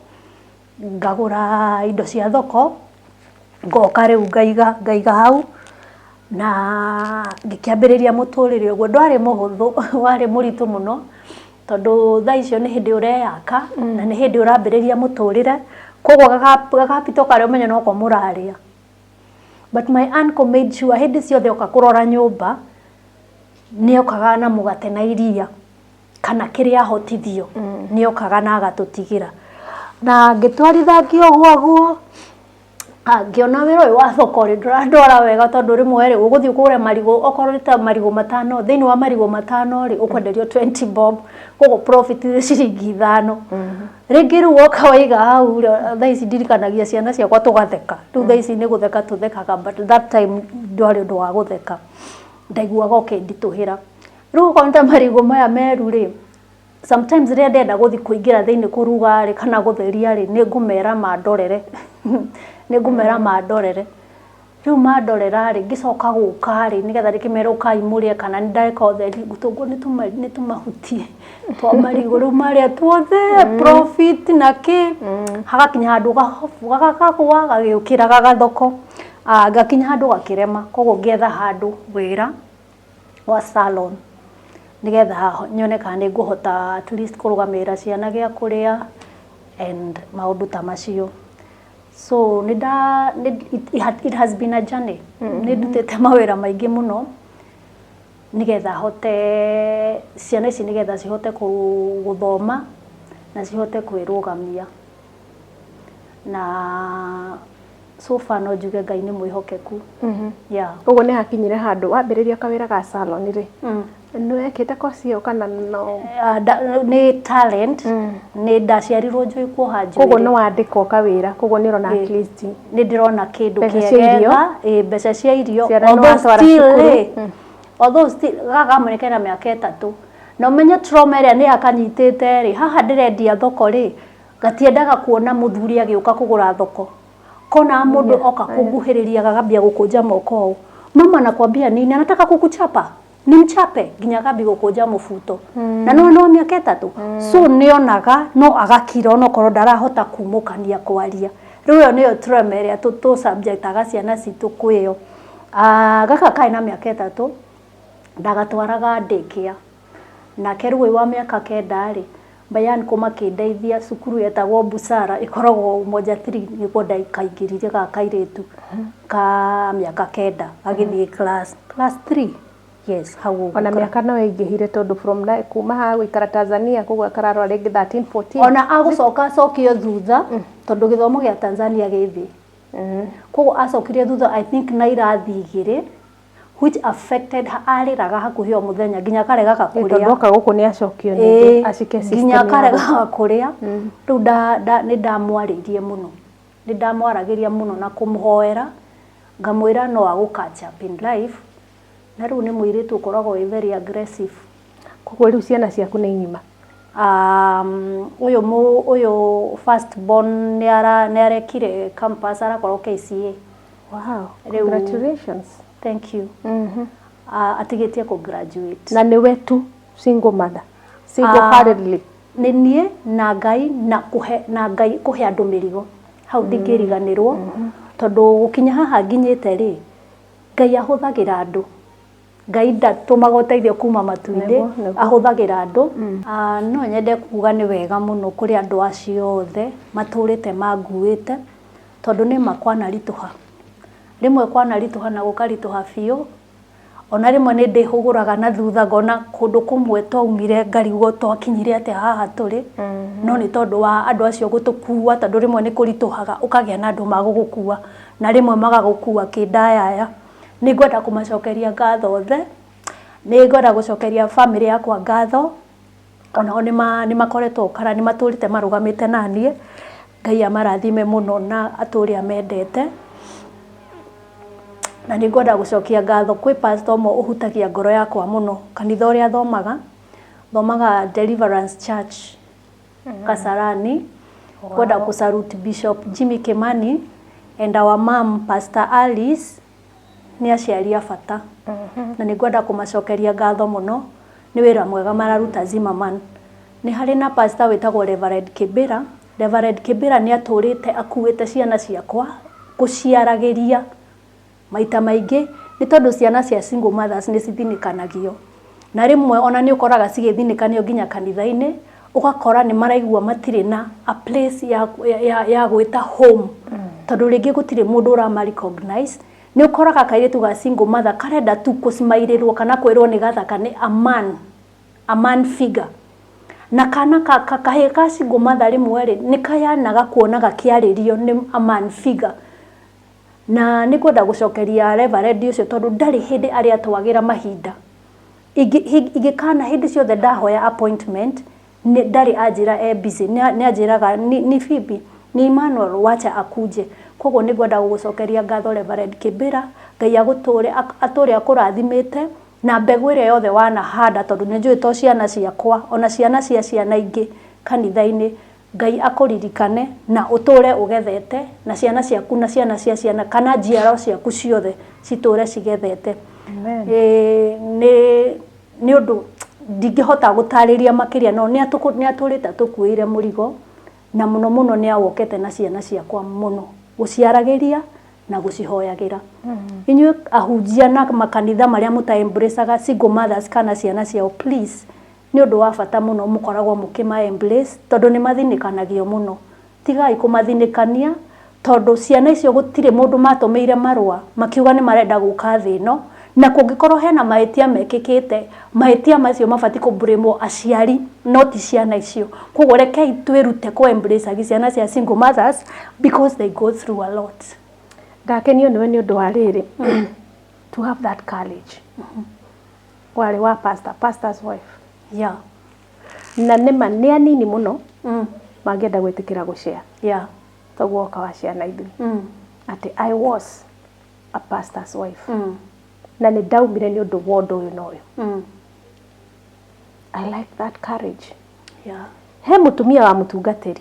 ngagũra indo cia thoko, ngoka rĩu ngaiga hau na ngĩkĩambĩrĩria mũtũrĩre ũguo. Ndwarĩ mũhũthũ, warĩ mũritũ mũno, tondũ thaa icio nĩ hĩndĩ ũreyaka na nĩ hĩndĩ ũrambĩrĩria mũtũrĩre, koguo gakapito karĩa ũmenye noko mũrarĩa. But my uncle made sure hĩndĩ ciothe oka kũrora nyũmba nĩ okaga na mũgate na iria kana kĩrĩa ahotithio, nĩ okaga na agatũtigĩra. Na ngĩtwarithangia ũguo ũguo. Ngĩona wĩra ũyũ wa thoko rĩ, ndũrandwara wega, tondũ rĩmwe rĩ, ũgũthiĩ ũgũre marigũ, okorwo nĩ ta marigũ 5, thĩinĩ wa marigũ 5 rĩ, ũkwenderio 20 bob, koguo profit nĩ ciringi 5. Rĩngĩ rĩu woka waiga hau rĩ, thaa ici ndirikanagia ciana ciakwa tũgatheka. Rĩu thaa ici nĩ gũtheka tũthekaga, but that time ndwarĩ ũndũ wa gũtheka, ndaiguaga ũkĩnditũhĩra. Rĩu okorwo nĩ ta marigũ maya meru rĩ, sometimes rĩrĩa ndĩrenda gũthiĩ kũingĩra thĩinĩ kũruga rĩ, kana gũtheria rĩ, nĩ ngũmera mandorere. Rĩu mandorera rĩ, ngĩcoka gũka rĩ, nĩgetha ndĩkĩmere ũkai mũrĩe kana nĩ ndeka ũtheri, ngũtũngwo nĩ tũmahuti twa marigũ rĩu marĩa tuothe, profit na kĩ. Hagakinya handũ gagakagwa gagĩũkĩraga gathoko. Ngakinya handũ gakĩrema, koguo ngĩetha handũ wĩra wa salon nĩgetha nyone kana nĩ ngũhota at least kũrũgamĩrĩra ciana gĩa kũrĩa and maũndũ ta macio. So nĩ nda it has been a journey. Nĩ ndutĩte mawĩra maingĩ mũno nĩgetha hote ciana ici, nĩgetha cihote gũthoma na cihote kwĩrũgamia. Na so far no njuge Ngai nĩ mwĩhokeku, yeah. Koguo nĩ hakinyire handũ wambĩrĩria kawĩra ga salon rĩ, nĩ wekĩte course ĩyo kana no? Nĩ talent, nĩ ndaciarirwo njũĩ kuoha Koguo njuĩrĩ. Nĩ wandĩkwo kawĩra, koguo nĩ ũrona at least Nĩ ndĩrona kĩndũ mbeca cia irio. Kĩegega, ĩ, mbeca cia irio. Ciana nĩ Although watwara still cukuru. rĩ, although still gaka kamwe kena mĩaka 3, na ũmenye trauma ĩrĩa nĩ akanyitĩte rĩ, haha ndĩrendia thoko rĩ, gatiendaga kuona mũthuri agĩũka kũgũra thoko. Kona mũndũ oka kũnguhĩrĩria, gagambia gũkũnja moko ũũ, "Mama nakwambia nini, anataka kukuchapa, ni mchape," nginya agambia gũkũnja mũbuto, na no mĩaka 3. So nĩonaga no agakira onokorwo ndarahota kumũkania kwaria. Rĩu ĩyo nĩyo trauma ĩrĩa tũ subjectaga ciana citũ kwĩyo. Gaka karĩ na mĩaka 3 ndagatwaraga daycare, nake rĩu ũyũ wa mĩaka 9 rĩ, my uncle makĩndeithia cukuru yetagwo Busara, ĩkoragwo Umoja 3, nĩkuo ndakaingĩririe gaka kairĩtu ka mĩaka 9, gagĩthiĩ class 3, yes, hau ũguo. Ona mĩaka no ĩingĩhire, tondũ from kuma haha gũikara Tanzania, koguo kararora rĩngĩ 13, 14. Ona agũcoka acokio thutha, tondũ gĩthomo gĩa Tanzania gĩ thĩ, koguo acokirio thutha I think na irathi 2, which affected her. Arĩraga hakuhĩ o mũthenya nginya akaregaga Tondũ kũrĩa. Oka gũkũ nĩ acokio ningĩ acike system nginya ya akaregaga kũrĩa. Rĩu nĩ ndamwarĩirie mũno, nĩ ndamwaragĩria mũno na kũmũhoera, ngamwĩra no agũ catch up in life. Na rĩu nĩ mũirĩtu ũkoragwo wĩ very aggressive. Koguo rĩu ciana ciaku nĩ ng'ima? Ũyũ first born nĩ arekire campus, arakorwo KCA. Wow, congratulations. Thank you. Atigĩtie kũ graduate. Na nĩwe tu single mother, single handedly? Nĩ niĩ na Ngai, na kũhe na Ngai kũhe andũ mĩrigo hau ndingĩriganĩrwo, tondũ gũkinya haha nginyĩte rĩ, Ngai ahũthagĩra andũ. Ngai ndatũmaga ũteithio kuma matu-inĩ. Nĩguo, nĩguo. Ahũthagĩra andũ. No nyende kuga nĩ wega mũno kũrĩ andũ acio othe matũrĩte manguĩte, tondũ nĩma kwanaritũha, rĩmwe kwanaritũha na gũkaritũha biũ. Ona rĩmwe nĩ ndĩhũgũraga na thutha ngona kũndũ kũmwe twaumire ngarigwo twakinyire atĩa haha tũrĩ. No nĩ tondũ wa andũ acio gũtũkua, tondũ rĩmwe nĩ kũritũhaga ũkagĩa na andũ magũgũkua, na rĩmwe magagũkua kĩndayaya. Nĩ ngwenda kũmacokeria ngatho othe, nĩ ngwenda gũcokeria bamĩrĩ yakwa ngatho, onao nĩ makoretwo kana nĩ matũrĩte marũgamĩte naniĩ, Ngai amarathime mũno na atũre amendete. Na nĩ ngwenda gũcokia ngatho kwĩ pastor ũmwe ũhutagia ngoro yakwa mũno, kanitha ũrĩa thomaga, thomaga Deliverance Church Kasarani. Ngwenda kũ salute Bishop Jimmy Kimani and our mom Pastor Alice, nĩ aciari a bata. Na nĩ ngwenda kũmacokeria ngatho mũno nĩ wĩra mwega mararuta Zimmerman. Nĩ harĩ na pastor wĩtagwo Reverend Kĩbĩra. Reverend Kĩbĩra nĩ atũrĩte akuĩte ciana ciakwa gũciaragĩria maita maingĩ, nĩ tondũ ciana cia single mothers nĩ cithinĩkanagio. Na rĩmwe ona nĩ ũkoraga cigĩthinĩkanio nginya kanitha-inĩ, ũgakora nĩ maraigua matirĩ na a place ya gwĩta home, tondũ rĩngĩ gũtirĩ mũndũ ũrama recognize. Nĩ ũkoraga kairĩtu ga single mother karenda tu kũsmairĩrwo kana kwĩrwo nĩ gathaka nĩ a man figure. Na kana kahĩĩ ka single mother rĩmwe rĩ, nĩ kayanaga kuona gakĩarĩrio nĩ a man figure. Na nĩ ngwenda gũcokeria Reverend ũcio tondũ ndarĩ hĩndĩ arĩ atwagĩra mahinda. Ingĩkana hĩndĩ ciothe ndahoya appointment, ndarĩ anjĩra e busy, nĩ anjĩraga ni Phoebe, ni Emmanuel, wacha akuje. Koguo nĩ ngwenda gũgũcokeria ngatho Reverend Kĩbĩra, Ngai agũtũre atũre akũrathimĩte na mbegũ ĩrĩa yothe wanahanda, tondũ nĩ njũĩ to ciana ciakwa, ona ciana cia ciana ingĩ kanitha-inĩ, Ngai akũririkane na ũtũre ũgethete na ciana ciaku na ciana cia ciana kana njiaro ciaku ciothe citũre cigethete. Nĩ ũndũ ndingĩhota gũtarĩria makĩria, no nĩ atũrĩte atũkuĩire mũrigo, na mũno mũno nĩ awokete na ciana ciakwa mũno gũciaragĩria na gũcihoyagĩra. Inyuĩ ahunjia na makanitha marĩa mũta embraceaga single mothers kana ciana ciao, please, nĩ ũndũ wa bata mũno mũkoragwo mũkĩma embrace, tondũ nĩ mathinĩkanagio mũno. Tigai kũmathinĩkania, tondũ ciana icio gũtirĩ mũndũ matũmĩire marũa makiuga nĩ marenda gũka thĩ ĩno, na kũngĩkorwo hena mahĩtia mekĩkĩte, mahĩtia macio mabatiĩ kũ blame aciari no ti ciana icio. Koguo rekei twĩrute kũ embrace ciana cia single mothers because they go through a lot. Ndakenio nĩwe nĩ ũndũ wa rĩrĩ, to have that courage, warĩ wa pastor, pastor's wife. Na nĩma nĩ anini mũno mangĩenda gwĩtĩkĩra gũshare toguo woka wa ciana ithuĩ atĩ I was a pastor's wife na nĩ ndaumire nĩ ũndũ wa ũndũ ũyũ na ũyũ. I like that courage. He mũtumia wa mũtungatĩri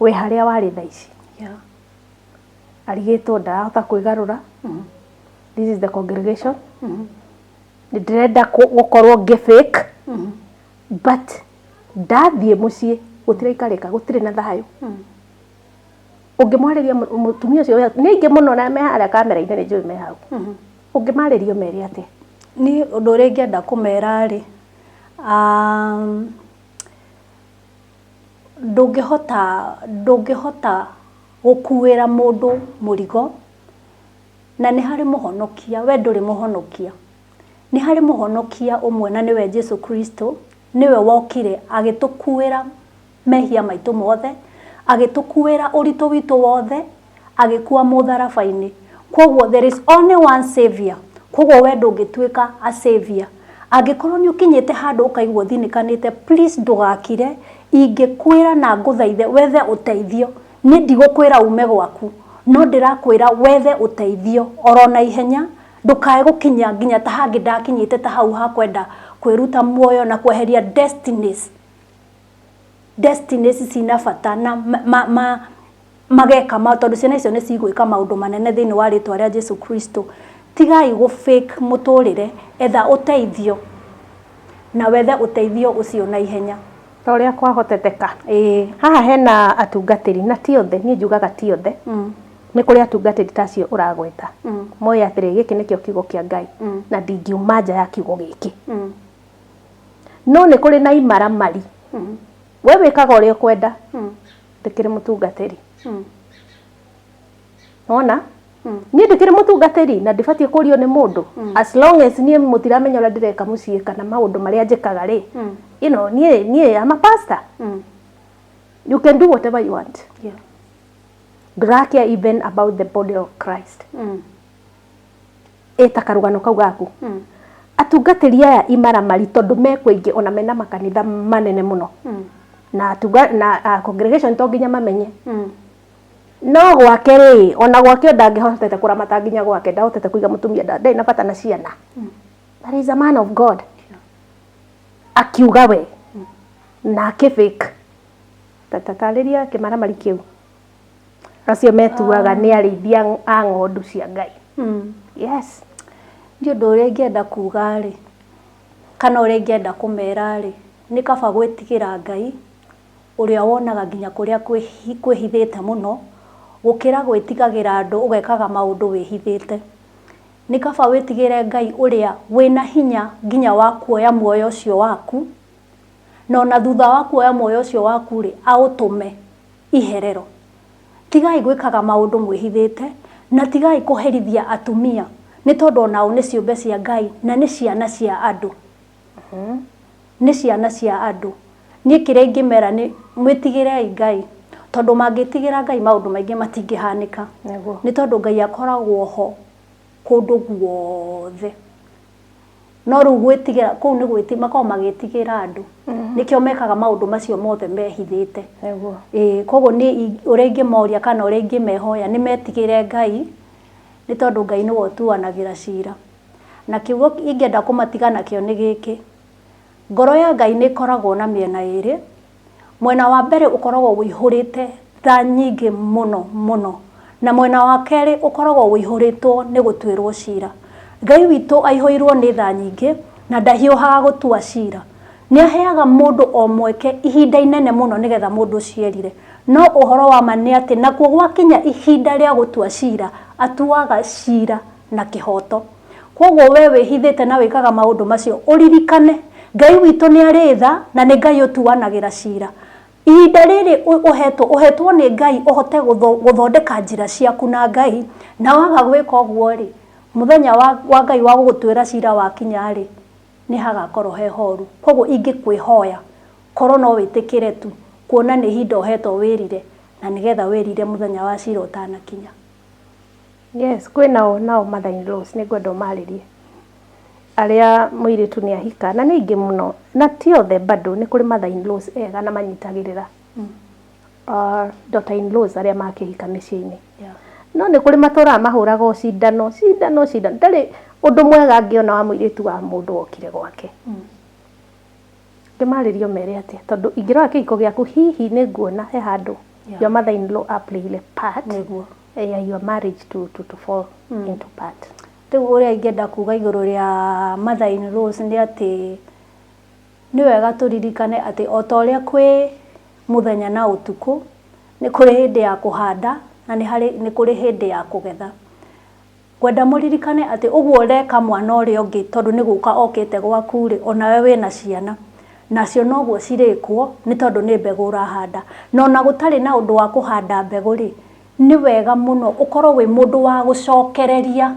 wĩ harĩa warĩ thaa ici, arigĩtwo ndarahota kwĩgarũra. This is the congregation, nĩ ndĩrenda gũkorwo ngĩ fake, but ndathiĩ mũciĩ gũtiraikarĩka, gũtirĩ na thayũ. Ũngĩmwarĩria mũtumia ũcio, nĩ aingĩ mũno na me harĩa kamera-inĩ, nĩ njũĩ me hau. Ũngĩmarĩria ũmere atĩa? Niĩ ũndũ ũrĩa ingĩenda kũmera rĩ, ndũngĩhota gũkuĩra mũndũ mũrigo, na nĩ harĩ mũhonokia, we ndũrĩ mũhonokia. Nĩ harĩ mũhonokia ũmwe na nĩwe Jesu Kristo, nĩwe wokire agĩtũkuĩra mehia maitũ mothe, agĩtũkuĩra ũritũ witũ wothe, agĩkua mũtharaba-inĩ. Koguo there is only one savior. Koguo we ndũngĩtuĩka a savior. Angĩkorwo nĩ ũkinyĩte handũ ũkaigua ũthinĩkanĩte, please ndũgakire. Ingĩkwĩra na ngũthaithe wethe ũteithio. Niĩ ndigũkwĩra ume gwaku, no ndĩrakwĩra wethe ũteithio oro na ihenya, ndũkae gũkinya nginya ta hangĩ ndakinyĩte, ta hau ha kwenda kwĩruta muoyo na kweheria destinies cina bata na ma mageka ma, tondũ ciana icio nĩ cigwĩka maũndũ manene thĩinĩ wa rĩtwa rĩa Jesu Kristo. Tigai gũ fake mũtũrĩre, etha ũteithio na wethe ũteithio ũcio na ihenya ta ũrĩa kwahoteteka. Haha hena atungatĩri, na ti othe, niĩ njugaga ti othe. Nĩ kũrĩ atungatĩri ta acio ũragweta, moĩ atĩrĩ, gĩkĩ nĩkĩo kiugo kĩa Ngai na ndingiuma nja ya kiugo gĩkĩ. No nĩ kũrĩ na imaramari, we wĩkaga ũrĩa ũkwenda, ndĩkĩrĩ mũtungatĩri, wona. Niĩ ndĩkĩrĩ mũtungatĩri na ndibatiĩ kũrio nĩ mũndũ, as long as niĩ mũtiramenya ũrĩa ndĩreka mũciĩ kana maũndũ marĩa njĩkaga rĩ, niĩ am a pastor. You can do whatever you want. Ndũrakĩa even about the body of Christ. Ĩta karũgano kau gaku. Atungatĩri aya imaramari, tondũ mekwo aingĩ ona mena makanitha manene mũno na atunga na congregation to nginya mamenye, no gwake rĩ, ona gwake ndangĩhotete kũramata nginya gwake, ndahotete kũiga mũtumia, ndarĩ na bata na ciana, but he is a man of God. Akiuga we na akĩfake. Tatarĩria kĩmaramari kĩu, acio metuaga nĩ arĩithia a ng'ondu cia Ngai. Yes. Niĩ ũndũ ũrĩa ingĩenda kuga rĩ, kana ũrĩa ingĩenda kũmera rĩ, nĩ kaba gwĩtigĩra Ngai ũrĩa wonaga nginya kũrĩa kwĩhithĩte mũno, gũkĩra gwĩtigagĩra andũ ũgekaga maũndũ wĩhithĩte. Nĩ kaba wĩtigĩre Ngai ũrĩa wĩna hinya nginya wa kuoya muoyo ũcio waku, na ona thutha wa kuoya muoyo ũcio waku rĩ, aũtũme iherero. Tigai gwĩkaga maũndũ mwĩhithĩte, na tigai kũherithia atumia, nĩ tondũ onao nĩ ciũmbe cia Ngai na nĩ ciana cia andũ. Nĩ ciana cia andũ. Niĩ kĩrĩa ingĩmera nĩ mwĩtigĩrei Ngai, tondũ mangĩtigĩra Ngai maũndũ maingĩ matingĩhanĩka. Nĩ tondũ Ngai akoragwo ho kũndũ guothe. No rĩu gwĩtigĩra kũu nĩ gwĩti makoragwo magĩtigĩra andũ. Nĩkĩo mekaga maũndũ macio mothe mehithĩte. Ĩĩ, koguo niĩ ũrĩa ingĩmoria kana ũrĩa ingĩmehoya nĩ metigĩre Ngai, nĩ tondũ Ngai nĩwe ũtuanagĩra cira. Na kiugo ingĩenda kũmatiga nakĩo nĩ gĩkĩ, ngoro ya Ngai nĩ ĩkoragwo na mĩena ĩrĩ. Mwena wa mbere ũkoragwo ũihũrĩte tha nyingĩ mũno mũno, na mwena wa kerĩ ũkoragwo ũihũrĩtwo nĩ gũtuĩrwo cira. Ngai witũ aihũirwo nĩ tha nyingĩ na ndahiũhaga gũtua cira. Nĩ aheaga mũndũ o mweke ihinda inene mũno nĩgetha mũndũ ũcio erire. No ũhoro wa ma nĩ atĩ nakuo gwakinya ihinda rĩa gũtua cira, atuaga cira na kĩhooto. Kwoguo wee wĩhithĩte na wĩkaga maũndũ macio, ũririkane, Ngai witũ nĩ arĩ tha na nĩ Ngai ũtuanagĩra ciira. Ihinda rĩrĩ ũhetwo, ũhetwo nĩ Ngai ũhote gũthondeka njĩra ciaku na Ngai, na waga gwĩka ũguo-rĩ, mũthenya wa Ngai wa gũgũtuĩra ciira wakinya-rĩ, nĩ hagakorwo he horu. Kwoguo ingĩkwĩhoya, korwo no wĩtĩkĩre tu, kuona nĩ ihinda ũhetwo wĩrire, na nĩgetha wĩrire mũthenya wa ciira ũtanakinya. Yes, kwĩ nao nao mother in laws, nĩ ngwenda ũmarĩrie arĩa mũirĩtu nĩ ahika, na nĩ aingĩ mũno, na ti othe bado, nĩ kũrĩ mother in laws ega na manyitagĩrĩra daughter in laws arĩa makĩhika mĩciĩ-inĩ, no nĩ kũrĩ matũraga mahũraga o cindano cindano cindano. Ndarĩ ũndũ mwega angĩona wa mũirĩtu wa mũndũ wokire gwake. Ngĩmarĩria ũmere atĩa? Tondũ ingĩrora kĩhiko gĩaku, hihi nĩ nguona he handũ your mother in law a play a part ya your marriage to fall into part. Rĩu ũrĩa ingĩenda kuga igũrũ rĩa mother in laws nĩ atĩ nĩ wega tũririkane atĩ o ta ũrĩa kwĩ mũthenya na ũtukũ, nĩ kũrĩ hĩndĩ ya kũhanda na nĩ kũrĩ hĩndĩ ya kũgetha. Ngwenda mũririkane atĩ ũguo ũreka mwana ũrĩa ũngĩ tondũ nĩ gũka okĩte gwaku rĩ, onawe wĩna ciana, nacio noguo cirĩkwo nĩ tondũ nĩ mbegũ ũrahanda. Na ona gũtarĩ na ũndũ wa kũhanda mbegũ rĩ, nĩ wega mũno ũkorwo wĩ mũndũ wa gũcokereria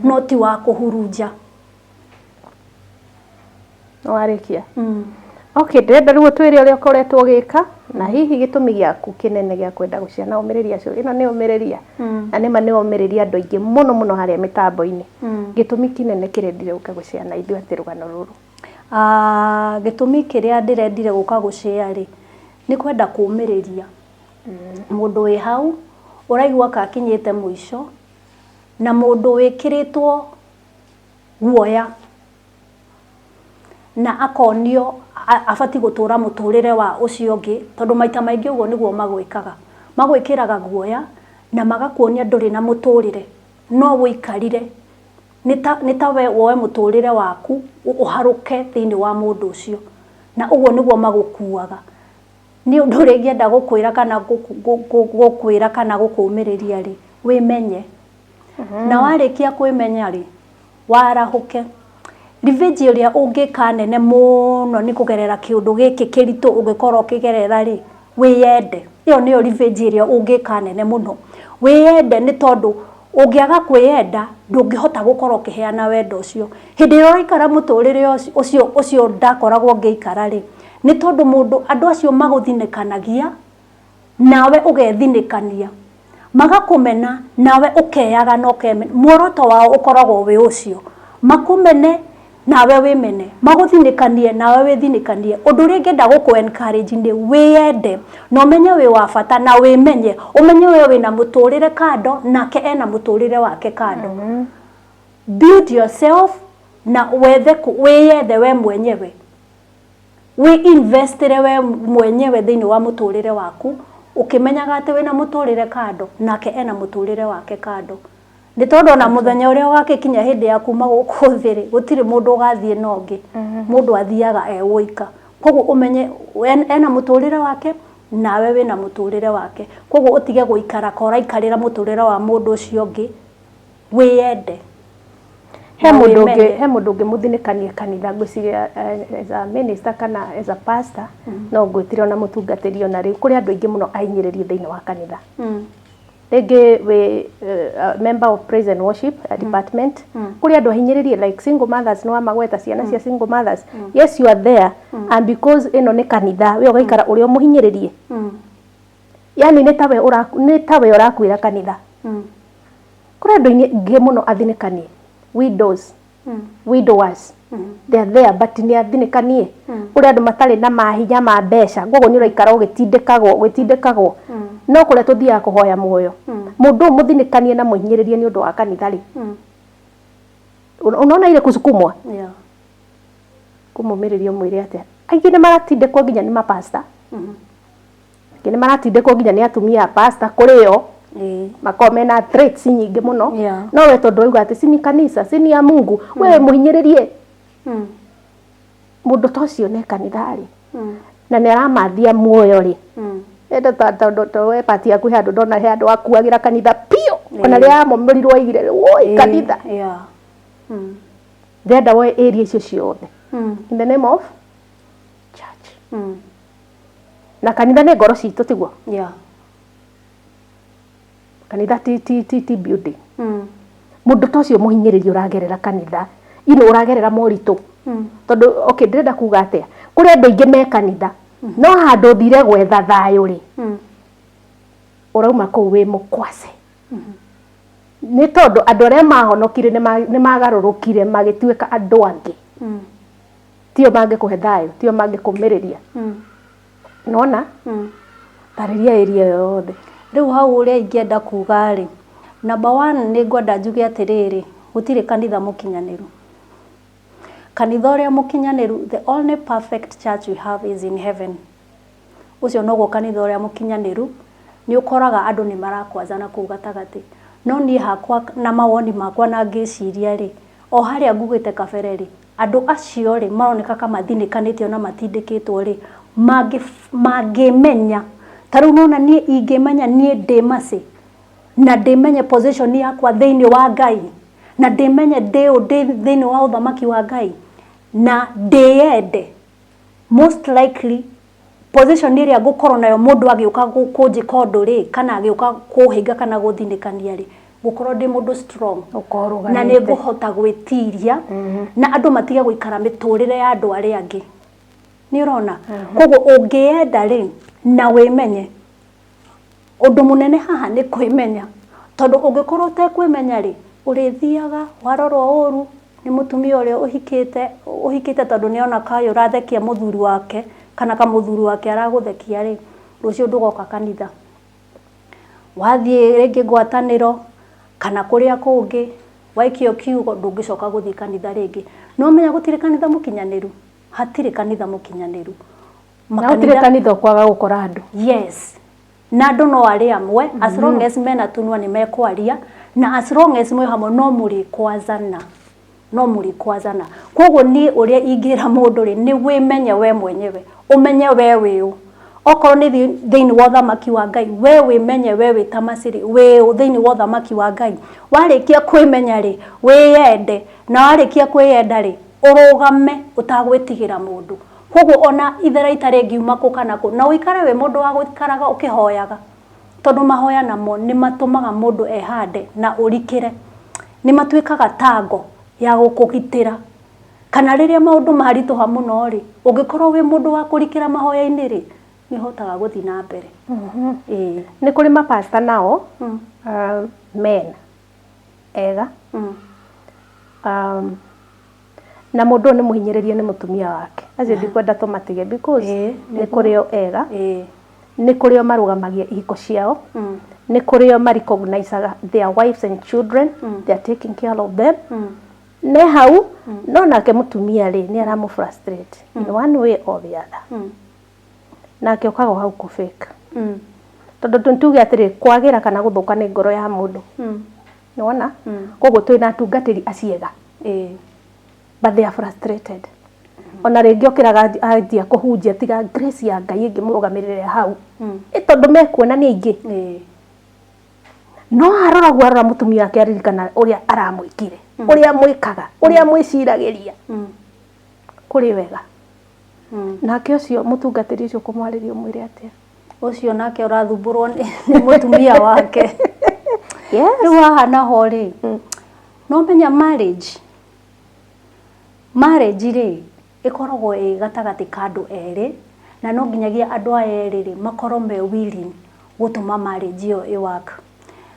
no ti wa kũhurunja. Nĩwarĩkia? Okay, ndĩrenda rĩu ũtwĩre ũrĩa ũkoretwo ũgĩka na hihi gĩtũmi gĩaku kĩnene gĩa kwenda gũciana ũmĩrĩria acio. Ĩno nĩ ũmĩrĩria, na nĩma nĩ ũmĩrĩria andũ aingĩ mũno mũno harĩa mĩtambo-inĩ. Gĩtũmi kĩnene kĩrendire ũke gũciana ithuĩ atĩ rũgano rũrũ? Gĩtũmi kĩrĩa ndĩrendire gũka gũcĩa rĩ, nĩ kwenda kũmĩrĩria mũndũ wĩ hau ũraigua ka akinyĩte mũico, na mũndũ wĩkĩrĩtwo guoya na akonio abatiĩ gũtũra mũtũrĩre wa ũcio ũngĩ, tondũ maita maingĩ ũguo nĩguo magwĩkaga. Magwĩkĩraga guoya na magakuonia ndũrĩ na mũtũrĩre, no ũikarire nĩ ta we woe mũtũrĩre waku ũharũke thĩinĩ wa mũndũ ũcio, na ũguo nĩguo magũkuaga. Nĩ ũndũ ũrĩa ingĩenda gũkwĩra kana gũkwĩra kana gũkũmĩrĩria rĩ, wĩmenye. Na warĩkia kwĩmenya rĩ, warahũke. Revenge ĩrĩa ũngĩka nene mũno nĩ kũgerera kĩũndũ gĩkĩ kĩritũ ũngĩkorwo ũkĩgerera rĩ, wĩyende. Ĩyo nĩyo revenge ĩrĩa ũngĩka nene mũno. Wĩyende nĩ tondũ Ũngĩaga kwĩyenda, ndũngĩhota gũkorwo ũkĩheana wendo ũcio. Hĩndĩ ĩrĩa ũraikara mũtũrĩre ũcio ũcio ndakoragwo ngĩikara rĩ, nĩ tondũ mũndũ andũ acio magũthinĩkanagia, nawe ũgethinĩkania. Magakũmena, nawe ũkeyaga na ũkemena. Muoroto wao ũkoragwo wĩ ũcio. Makũmene, nawe wĩmene. Magũthinĩkanie, nawe wĩthinĩkanie. Ũndũ ũrĩa ingĩenda gũkũ encourage nĩ wĩyende, na ũmenye wĩ wa bata, na wĩmenye. Ũmenye we wĩna mũtũrĩre kando, nake ena mũtũrĩre wake kando. Build yourself, na wethe wĩyethe we mwenyewe. Wĩ investire we mwenyewe thĩinĩ wa mũtũrĩre waku, ũkĩmenyaga atĩ wĩna mũtũrĩre kando, nake ena mũtũrĩre wake kando. Nĩ tondũ ona mũthenya ũrĩa ũgagĩkinya hĩndĩ ya kuma gũkũ thĩ rĩ, gũtirĩ mũndũ ũgathiĩ na ũngĩ. Mũndũ athiaga e woika. Koguo ũmenye ena mũtũrĩre wake, nawe wĩna mũtũrĩre wake. Koguo ũtige gũikara ka ũraikarĩra mũtũrĩre wa mũndũ ũcio ũngĩ, wĩyende. He mũndũ ũngĩ, he mũndũ ũngĩ mũthinĩkanie kanitha ngwĩciria as a minister kana as a pastor no ngwĩtire ona mũtungatĩri ona rĩu kũrĩ andũ aingĩ mũno ahinyĩrĩrie thĩinĩ wa kanitha. Rĩngĩ wĩ member of praise and worship department, kũrĩ andũ ahinyĩrĩrie like single mothers, nĩ wamagweta ciana cia single mothers. Yes, you are there, and because ĩno nĩ kanitha, we ũgaikara ũrĩa ũmũhinyĩrĩrie. Yani nĩ tawe nĩ tawe ũrakuĩra kanitha. Kũrĩ andũ aingĩ mũno athinĩkanie, widows, widowers, they are there but nĩ athinĩkanie. Kũrĩ andũ matarĩ na mahinya ma mbeca, koguo nĩ ũraikara ũgĩtindĩkagwo ũgĩtindĩkagwo. No kũrĩa tũthiaga kũhoya muoyo, mũndũ ũyũ mũthinĩkanie na mũhinyĩrĩrie nĩ ũndũ wa kanitha rĩ, unaona ile kusukumwa, kũmũmĩrĩria ũmwĩre atĩa? Aingĩ nĩ maratindĩkwo nginya nĩ mapasta, aingĩ nĩ maratindĩkwo nginya nĩ atumia a pasta, kũrĩ o makoragwo mena threats nyingĩ mũno. No we tondũ wauga atĩ si ni kanisa, si ni ya Mungu, we mũhinyĩrĩrie mũndũ ta ũcio nĩ kanitha rĩ, na nĩ aramathia muoyo rĩ. Enda tondũ to we part yaku he handũ ndona, he handũ wakuagĩra kanitha biũ, ona rĩrĩa yamomorirwo waigire woi kanitha. Ndĩrenda woe area icio ciothe in the name of church. Na kanitha nĩ ngoro citũ, tiguo? Yeah. Kanitha ti building. Mũndũ ta ũcio mũhinyĩrĩrie ũragerera kanitha ino, ũragerera moritũ, tondũ okay, ndĩrenda kuga atĩa, kũrĩ andũ aingĩ me kanitha, no handũ ũthire gwetha thayũ rĩ, ũrauma kũu wĩ mũkwase, nĩ tondũ andũ arĩa mahonokire nĩ magarũrũkire magĩtuĩka andũ angĩ. Tio mangĩkũhe thayũ, tio mangĩkũmĩrĩria. Nona tarĩria area ĩyo yothe. Rĩu hau ũrĩa ingĩenda kuga rĩ, number one, nĩ ngwenda njuge atĩrĩrĩ, gũtirĩ kanitha mũkinyanĩru. Kanitha ũrĩa mũkinyanĩru, the only perfect church we have is in heaven. Ũcio noguo kanitha ũrĩa mũkinyanĩru. Nĩ ũkoraga andũ nĩ marakwazana kũu gatagatĩ. No niĩ hakwa na mawoni makwa na ngĩciria rĩ, o harĩa ngugĩte kabere rĩ, andũ acio rĩ maroneka ka mathinĩkanĩtio na matindĩkĩtwo rĩ, mangĩmenya, ta rĩu nona niĩ ingĩmenya niĩ ndĩ Mercy, na ndĩmenye position yakwa thĩinĩ wa Ngai, na ndĩmenye ndĩ ũ ndĩ thĩinĩ wa ũthamaki wa Ngai, na ndĩyende, most likely position ĩrĩa ngũkorwo nayo mũndũ agĩũka kũnjĩka ũndũ rĩ, kana agĩũka kũhĩnga kana gũthinĩkania rĩ, ngũkorwo ndĩ mũndũ strong Ũkorwo na nĩ ngũhota gwĩtiria, na andũ matige gũikara mĩtũrĩre ya andũ arĩa angĩ. Nĩ ũrona? Koguo ũngĩyenda rĩ, na wĩmenye, ũndũ mũnene haha nĩ kwĩmenya, tondũ ũngĩkorwo ũtekwĩmenya rĩ, ũrĩthiaga warorwo ũru nĩ mũtumia ũrĩa ũhikĩte ũhikĩte, tondũ nĩ ona kaĩ ũrathekia mũthuri wake, kana kamũthuri wake aragũthekia rĩ, rũciũ ndũgoka kanitha. Wathiĩ rĩngĩ ngwatanĩro kana kũrĩa kũngĩ, waikio kiugo, ndũngĩcoka gũthiĩ kanitha rĩngĩ. No menya gũtirĩ kanitha mũkinyanĩru, hatirĩ kanitha mũkinyanĩru. Na gũtirĩ kanitha ũkwaga gũkora andũ. Yes, na andũ no arĩ amwe, as long as mena tunua nĩ mekwaria, na as long as mwĩ hamwe no mũrĩkwazana, no mũrĩkwazana. Koguo niĩ ũrĩa ingĩra mũndũ rĩ, nĩ wĩmenye we mwenyewe, ũmenye we wĩ ũ. Okorwo nĩ thĩinĩ wa ũthamaki wa Ngai, we wĩmenye we wĩ ta Mercy rĩ, wĩ ũ thĩinĩ wa ũthamaki wa Ngai. Warĩkia kwĩmenya rĩ, wĩyende, na warĩkia kwĩyenda rĩ, ũrũgame ũtagwĩtigĩra mũndũ. Koguo ona itharaita rĩngiuma kũ kana kũ, na ũikare wĩ mũndũ wa gũikaraga ũkĩhoyaga. Tondũ mahoya namo nĩ matũmaga mũndũ ehande na ũrikĩre. Nĩ matuĩkaga ta ngo ya gũkũgitĩra. Kana rĩrĩa maũndũ maritũha mũno rĩ, ũngĩkorwo wĩ mũndũ wa kũrikĩra mahoya-inĩ rĩ, nĩ ũhotaga gũthiĩ na mbere. Ĩĩ. Nĩ kũrĩ mapasta nao men ega na mũndũ ũyũ nĩ mũhinyĩrĩrie nĩ mũtumia wake. Acio ndikwenda tũmatige because nĩ kũrĩ o ega, nĩ kũrĩ o marũgamagia ihiko ciao, nĩ kũrĩ o ma recognize their wives and children, they are taking care of them. Ne hau no nake mũtumia rĩ nĩ aramũ frustrate in one way or the other. Nake okaga hau kũ fake. Tondũ tuge atĩrĩ, kwagĩra kana gũthũka nĩ ngoro ya mũndũ. Nĩwona? Koguo twĩna atungatĩri aciega but they are frustrated. Ona rĩngĩ okĩraga anjia kũhunjia tiga grace ya Ngai ĩngĩmũrũgamĩrĩra hau. Ĩ tondũ mekuona nĩ aingĩ. No arora guo arora mũtumia wake aririkana ũrĩa aramwĩkire, ũrĩa amwĩkaga, ũrĩa amwĩciragĩria. Kũrĩ wega. Nake ũcio mũtungatĩri ũcio ũkũmwarĩria ũmwĩre atĩa? Ũcio nake ũrathumbũrwo nĩ mũtumia wake. Yes. Rĩu haha naho rĩ, no menya marriage, marriage rĩ, ĩkoragwo ĩ gatagatĩ ka andũ erĩ, na no nginyagia andũ aya erĩ rĩ, makorwo me willing gũtũma marriage ĩyo ĩ work.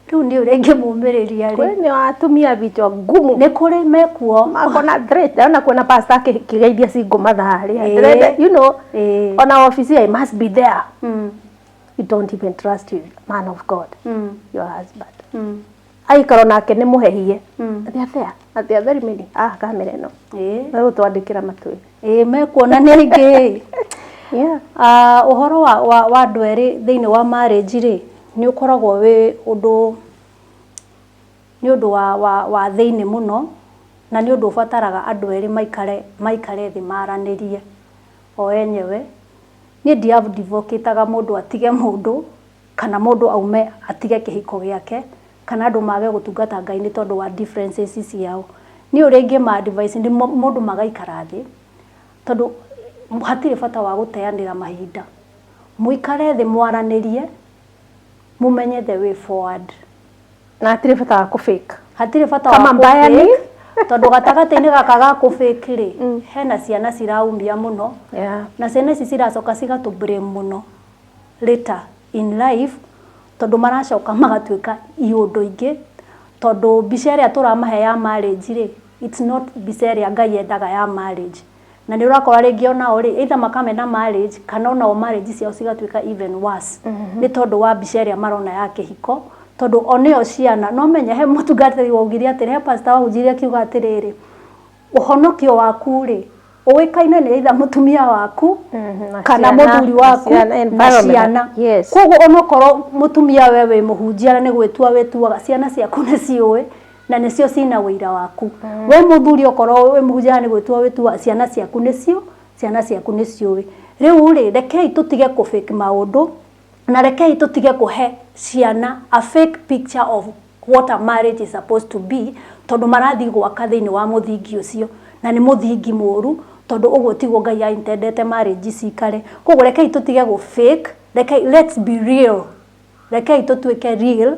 Rĩu niĩ ũrĩa ingĩmũmĩrĩria rĩ, Kwĩ atumia vichwa ngumu. Nĩ kũrĩ mekuo. Makona threat. Ndĩrona kuona pastor akĩgeithia single mother harĩa. Ndĩrenda, ona office I must be there. You don't even trust you, man of God, your husband. Aikaro nake nĩ mũhehie. They are there. And they are very many. Ah, kamera ĩno. Megũtwandĩkĩra matwĩre. Ĩĩ, mekuona nĩ aingĩ. Ũhoro wa andũ erĩ thĩinĩ wa marriage rĩ, nĩ ũkoragwo wĩ ũndũ, nĩ ũndũ wa thĩinĩ mũno, na nĩ ũndũ ũbataraga andũ erĩ maikare thĩ maranĩrie o enyewe. Niĩ ndi advocate mũndũ atige mũndũ, kana mũndũ aume atige kĩhiko gĩake, kana andũ mage gũtungata Ngai nĩ tondũ wa differences ciao. Niĩ ũrĩa ingĩma advise nĩ mũndũ magaikara thĩ, tondũ hatirĩ bata wa gũteanĩra mahinda. Mũikare thĩ mwaranĩrie, mũmenye the way forward. Na hatirĩ bata wa kũ fake. Hatirĩ bata wa Kama kũ mbaya ni? fake, tondũ gatagatĩ-inĩ gaka ga kũ fake rĩ, hena ciana ciraumia mũno, na ciana ici ciracoka cigatũ blame mũno later in life, tondũ maracoka magatuĩka iũndũ ingĩ, tondũ mbica ĩrĩa tũramahe ya marriage rĩ, it's not mbica ĩrĩa Ngai endaga ya marriage. Na nĩ ũrakora rĩngĩ onao rĩ, either makamena marriage, kana onao marriage ciao cigatuĩka even worse. Nĩ tondũ wa mbica ĩrĩa marona ya kĩhiko, tondũ o nĩo ciana, no menye he mũtungatĩri waugire atĩrĩ, he pastor wahunjirie akiuga atĩrĩrĩ, ũhonokio waku rĩ, ũĩkaine nĩ either mũtumia waku, na kana ciana, mũthuri na waku, ciana, na environment. ciana. Koguo onokorwo mũtumia we wĩ mũhunjia na nĩ gwĩtua wĩtuaga, ciana ciaku nĩ ciũĩ, na nĩcio cina ũira waku. We mũthuri okorwo wĩ mũhunjia na nĩ gwĩtua wĩtuaga, ciana ciaku nĩcio, ciana ciaku nĩ ciũĩ. Rĩu rĩ, rekei tũtige kũ fake maũndũ, na rekei tũtige kũhe ciana a fake picture of what a marriage is supposed to be, tondũ marathiĩ gwaka thĩinĩ wa mũthingi ũcio, na nĩ mũthingi mũru, tondũ ũguo tiguo Ngai a intendete marriage cikare. Koguo rekei tũtige gũ fake, rekei, let's be real, rekei tũtuĩke real,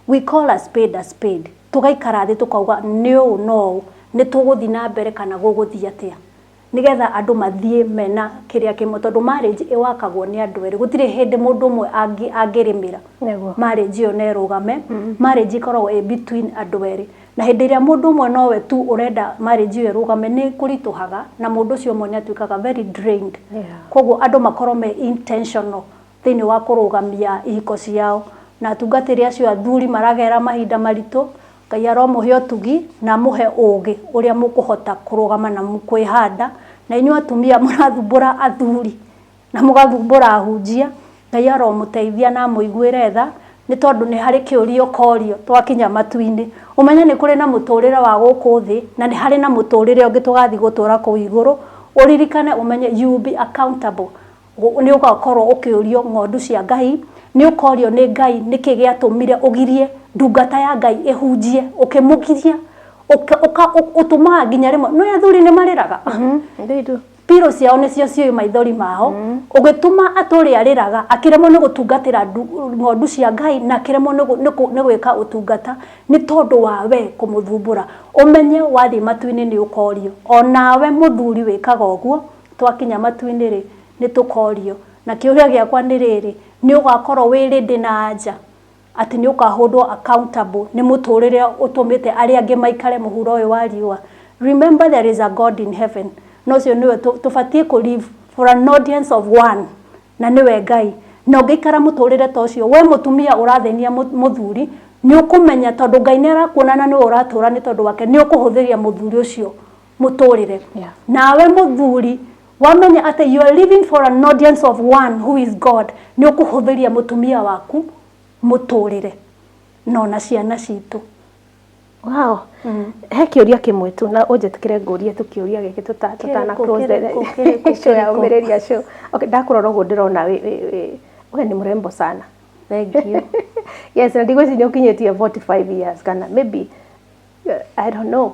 we call a spade a spade. Tũgaikara thĩ tũkauga nĩ ũũ na ũũ, nĩ tũgũthiĩ na mbere kana gũgũthiĩ atĩa, nĩgetha andũ mathiĩ mena kĩrĩa kĩmwe, tondũ marriage ĩwakagwo nĩ andũ erĩ, gũtirĩ hĩndĩ mũndũ ũmwe angĩrĩmĩra marriage ĩyo na ĩrũgame. Marriage ĩkoragwo ĩ between andũ erĩ, na hĩndĩ ĩrĩa mũndũ ũmwe nowe tu ũrenda marriage ĩyo ĩrũgame, nĩ kũritũhaga, na mũndũ ũcio ũmwe nĩ atuĩkaga very drained. Koguo andũ makorwo me intentional thĩinĩ wa kũrũgamia ihiko ciao. Na atungatĩri acio athuri maragera mahinda maritũ, Ngai aromũhe ũtugi na amũhe ũgĩ ũrĩa mũkũhota kũrũgama na kwĩhanda. Na inyuĩ atumia mũrathumbũra athuri na mũgathumbũra ahunjia, Ngai aromũteithia na amũiguĩre tha, nĩ tondũ nĩ harĩ kĩũria ũkorio twakinya matu-inĩ. Ũmenye nĩ kũrĩ na mũtũrĩre wa gũkũ thĩ, na nĩ harĩ na mũtũrĩre ũngĩ tũgathiĩ gũtũra kũu igũrũ. Ũririkane ũmenye you will be accountable. Nĩ ũgakorwo ũkĩũrio ng'ondu cia Ngai, nĩ ũkorio nĩ Ngai nĩkĩ gĩatũmire ũgirie ndungata ya Ngai ĩhunjie, ũkĩmũgiria, ũtũmaga nginya rĩmwe, nĩ athuri nĩ marĩraga. They do. Pillow ciao nĩcio ciũĩ maithori mao. Ũgĩtũma atũre arĩraga, akĩremwo nĩ gũtungatĩra ng'ondu cia Ngai na akĩremwo nĩ gwĩka ũtungata nĩ tondũ wa we kũmũthumbũra. Ũmenye wathiĩ matu-inĩ nĩ ũkorio. O nawe mũthuri wĩkaga ũguo, twakinya matu-inĩ rĩ, nĩ tũkorio. Na kĩũria gĩakwa nĩ rĩrĩ, nĩ ũgakorwo wĩ ready na anja atĩ nĩ ũkahũndwo accountable nĩ mũtũrĩre ũtũmĩte arĩa angĩ maikare mũhuro ũyũ wa riũa? Remember, there is a God in heaven, na ũcio nĩwe tũbatiĩ kũ live for an audience of one, na nĩwe Ngai. Na ũngĩikara mũtũrĩre ta ũcio, we mũtumia ũrathĩnia mũthuri, nĩ ũkũmenya tondũ Ngai nĩ arakuona na nĩwe ũratũra nĩ tondũ wake, nĩ ũkũhũthĩria mũthuri ũcio mũtũrĩre. Nawe mũthuri wamenya atĩ you are living for an audience of one who is God, nĩ ũkũhũthĩria mũtumia waku mũtũrĩre no na ciana citũ. Wow. He kĩũria kĩmwe tu na ũnjĩtĩkĩre ngũrie tu kĩũria gĩkĩ tũtana Kĩrĩkũ, close the kĩrĩkũ, kĩrĩkũ, show ya kĩrĩkũ? Ũmĩrĩria Show. Okay, ndakurora ũguo ndĩrona we nĩ mũrembo sana. Thank you. Yes, na ndigwĩciria nĩ ũkinyĩtie 45 years kana maybe I don't know.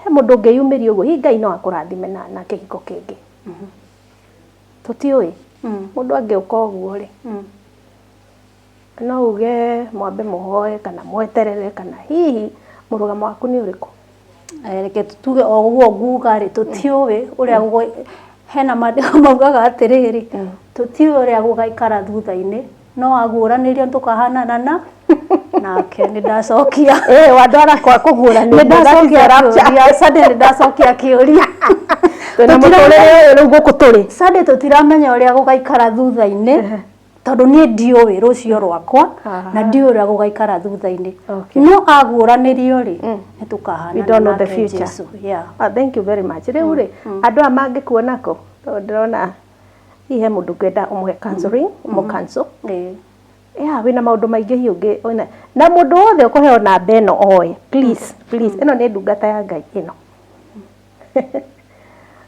He mũndũ ũngĩyumĩria ũguo, hihi Ngai no akũrathime na kĩhiko kĩngĩ. Tũtiũĩ. Mũndũ angĩũka ũguo rĩ, no uge mwambe mũhoe kana mweterere kana hihi mũrũgamo waku nĩ ũrĩkũ? Reke tuge o ũguo nguga rĩ, tũtiũĩ ũrĩa hena maandĩko maugaga atĩrĩrĩ, tũtiũĩ ũrĩa gũgaikara thutha-inĩ, no aguũranĩrio tũkahanana na nake. Nĩ ndacokia. Eh, wandwara kwa kũguũranĩrio. Nĩ ndacokia kĩũria Sunday, nĩ ndacokia kĩũria. Twĩna mũtũrĩre ũyũ rĩu gũkũ tũrĩ. Sunday, tũtiramenya ũrĩa gũgaikara thutha-inĩ tondũ niĩ ndiũĩ rũciũ rwakwa na ndiũĩ ũrĩa gũgaikara thutha-inĩ, no aguũranĩrio rĩ, nĩ tũkahanana We don't know the nake future. Jesu. Yeah. Ah, thank you very much. Rĩu rĩ, andũ aya mangĩkuona kũ? Tondũ ndĩrona hihi he mũndũ ũngĩenda ũmũhe counseling, ũmũ counsel. Yeah, wĩna maũndũ maingĩ hihi ũngĩ na mũndũ wothe ũkũheo namba ĩno oe, please, please, ĩno nĩ ndungata ya Ngai ĩno.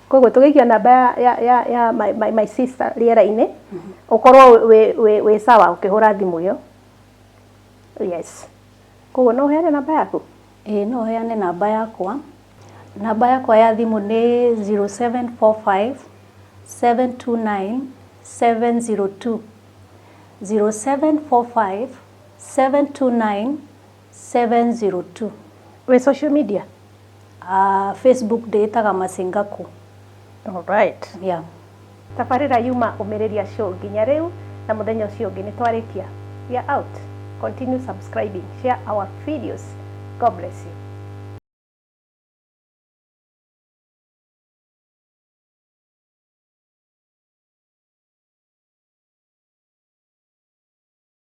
Koguo tũgĩikia namba ya my sister rĩera-inĩ, ũkorwo wĩ sawa ũkĩhũra thimũ ĩyo. Yes, koguo no ũheane namba yaku? Ĩĩ, no heane namba yakwa. Namba yakwa ya thimũ nĩ 0745 729 702, 0745 729 702. Wĩ social media? Facebook ndĩĩtaga Masingaku. All right. Yeah. Tabarĩra yuma Ũmĩrĩria Show nginya rĩu na mũthenya ũcio ũngĩ nĩ twarĩkia. We are out. Continue subscribing, share our videos. God bless you.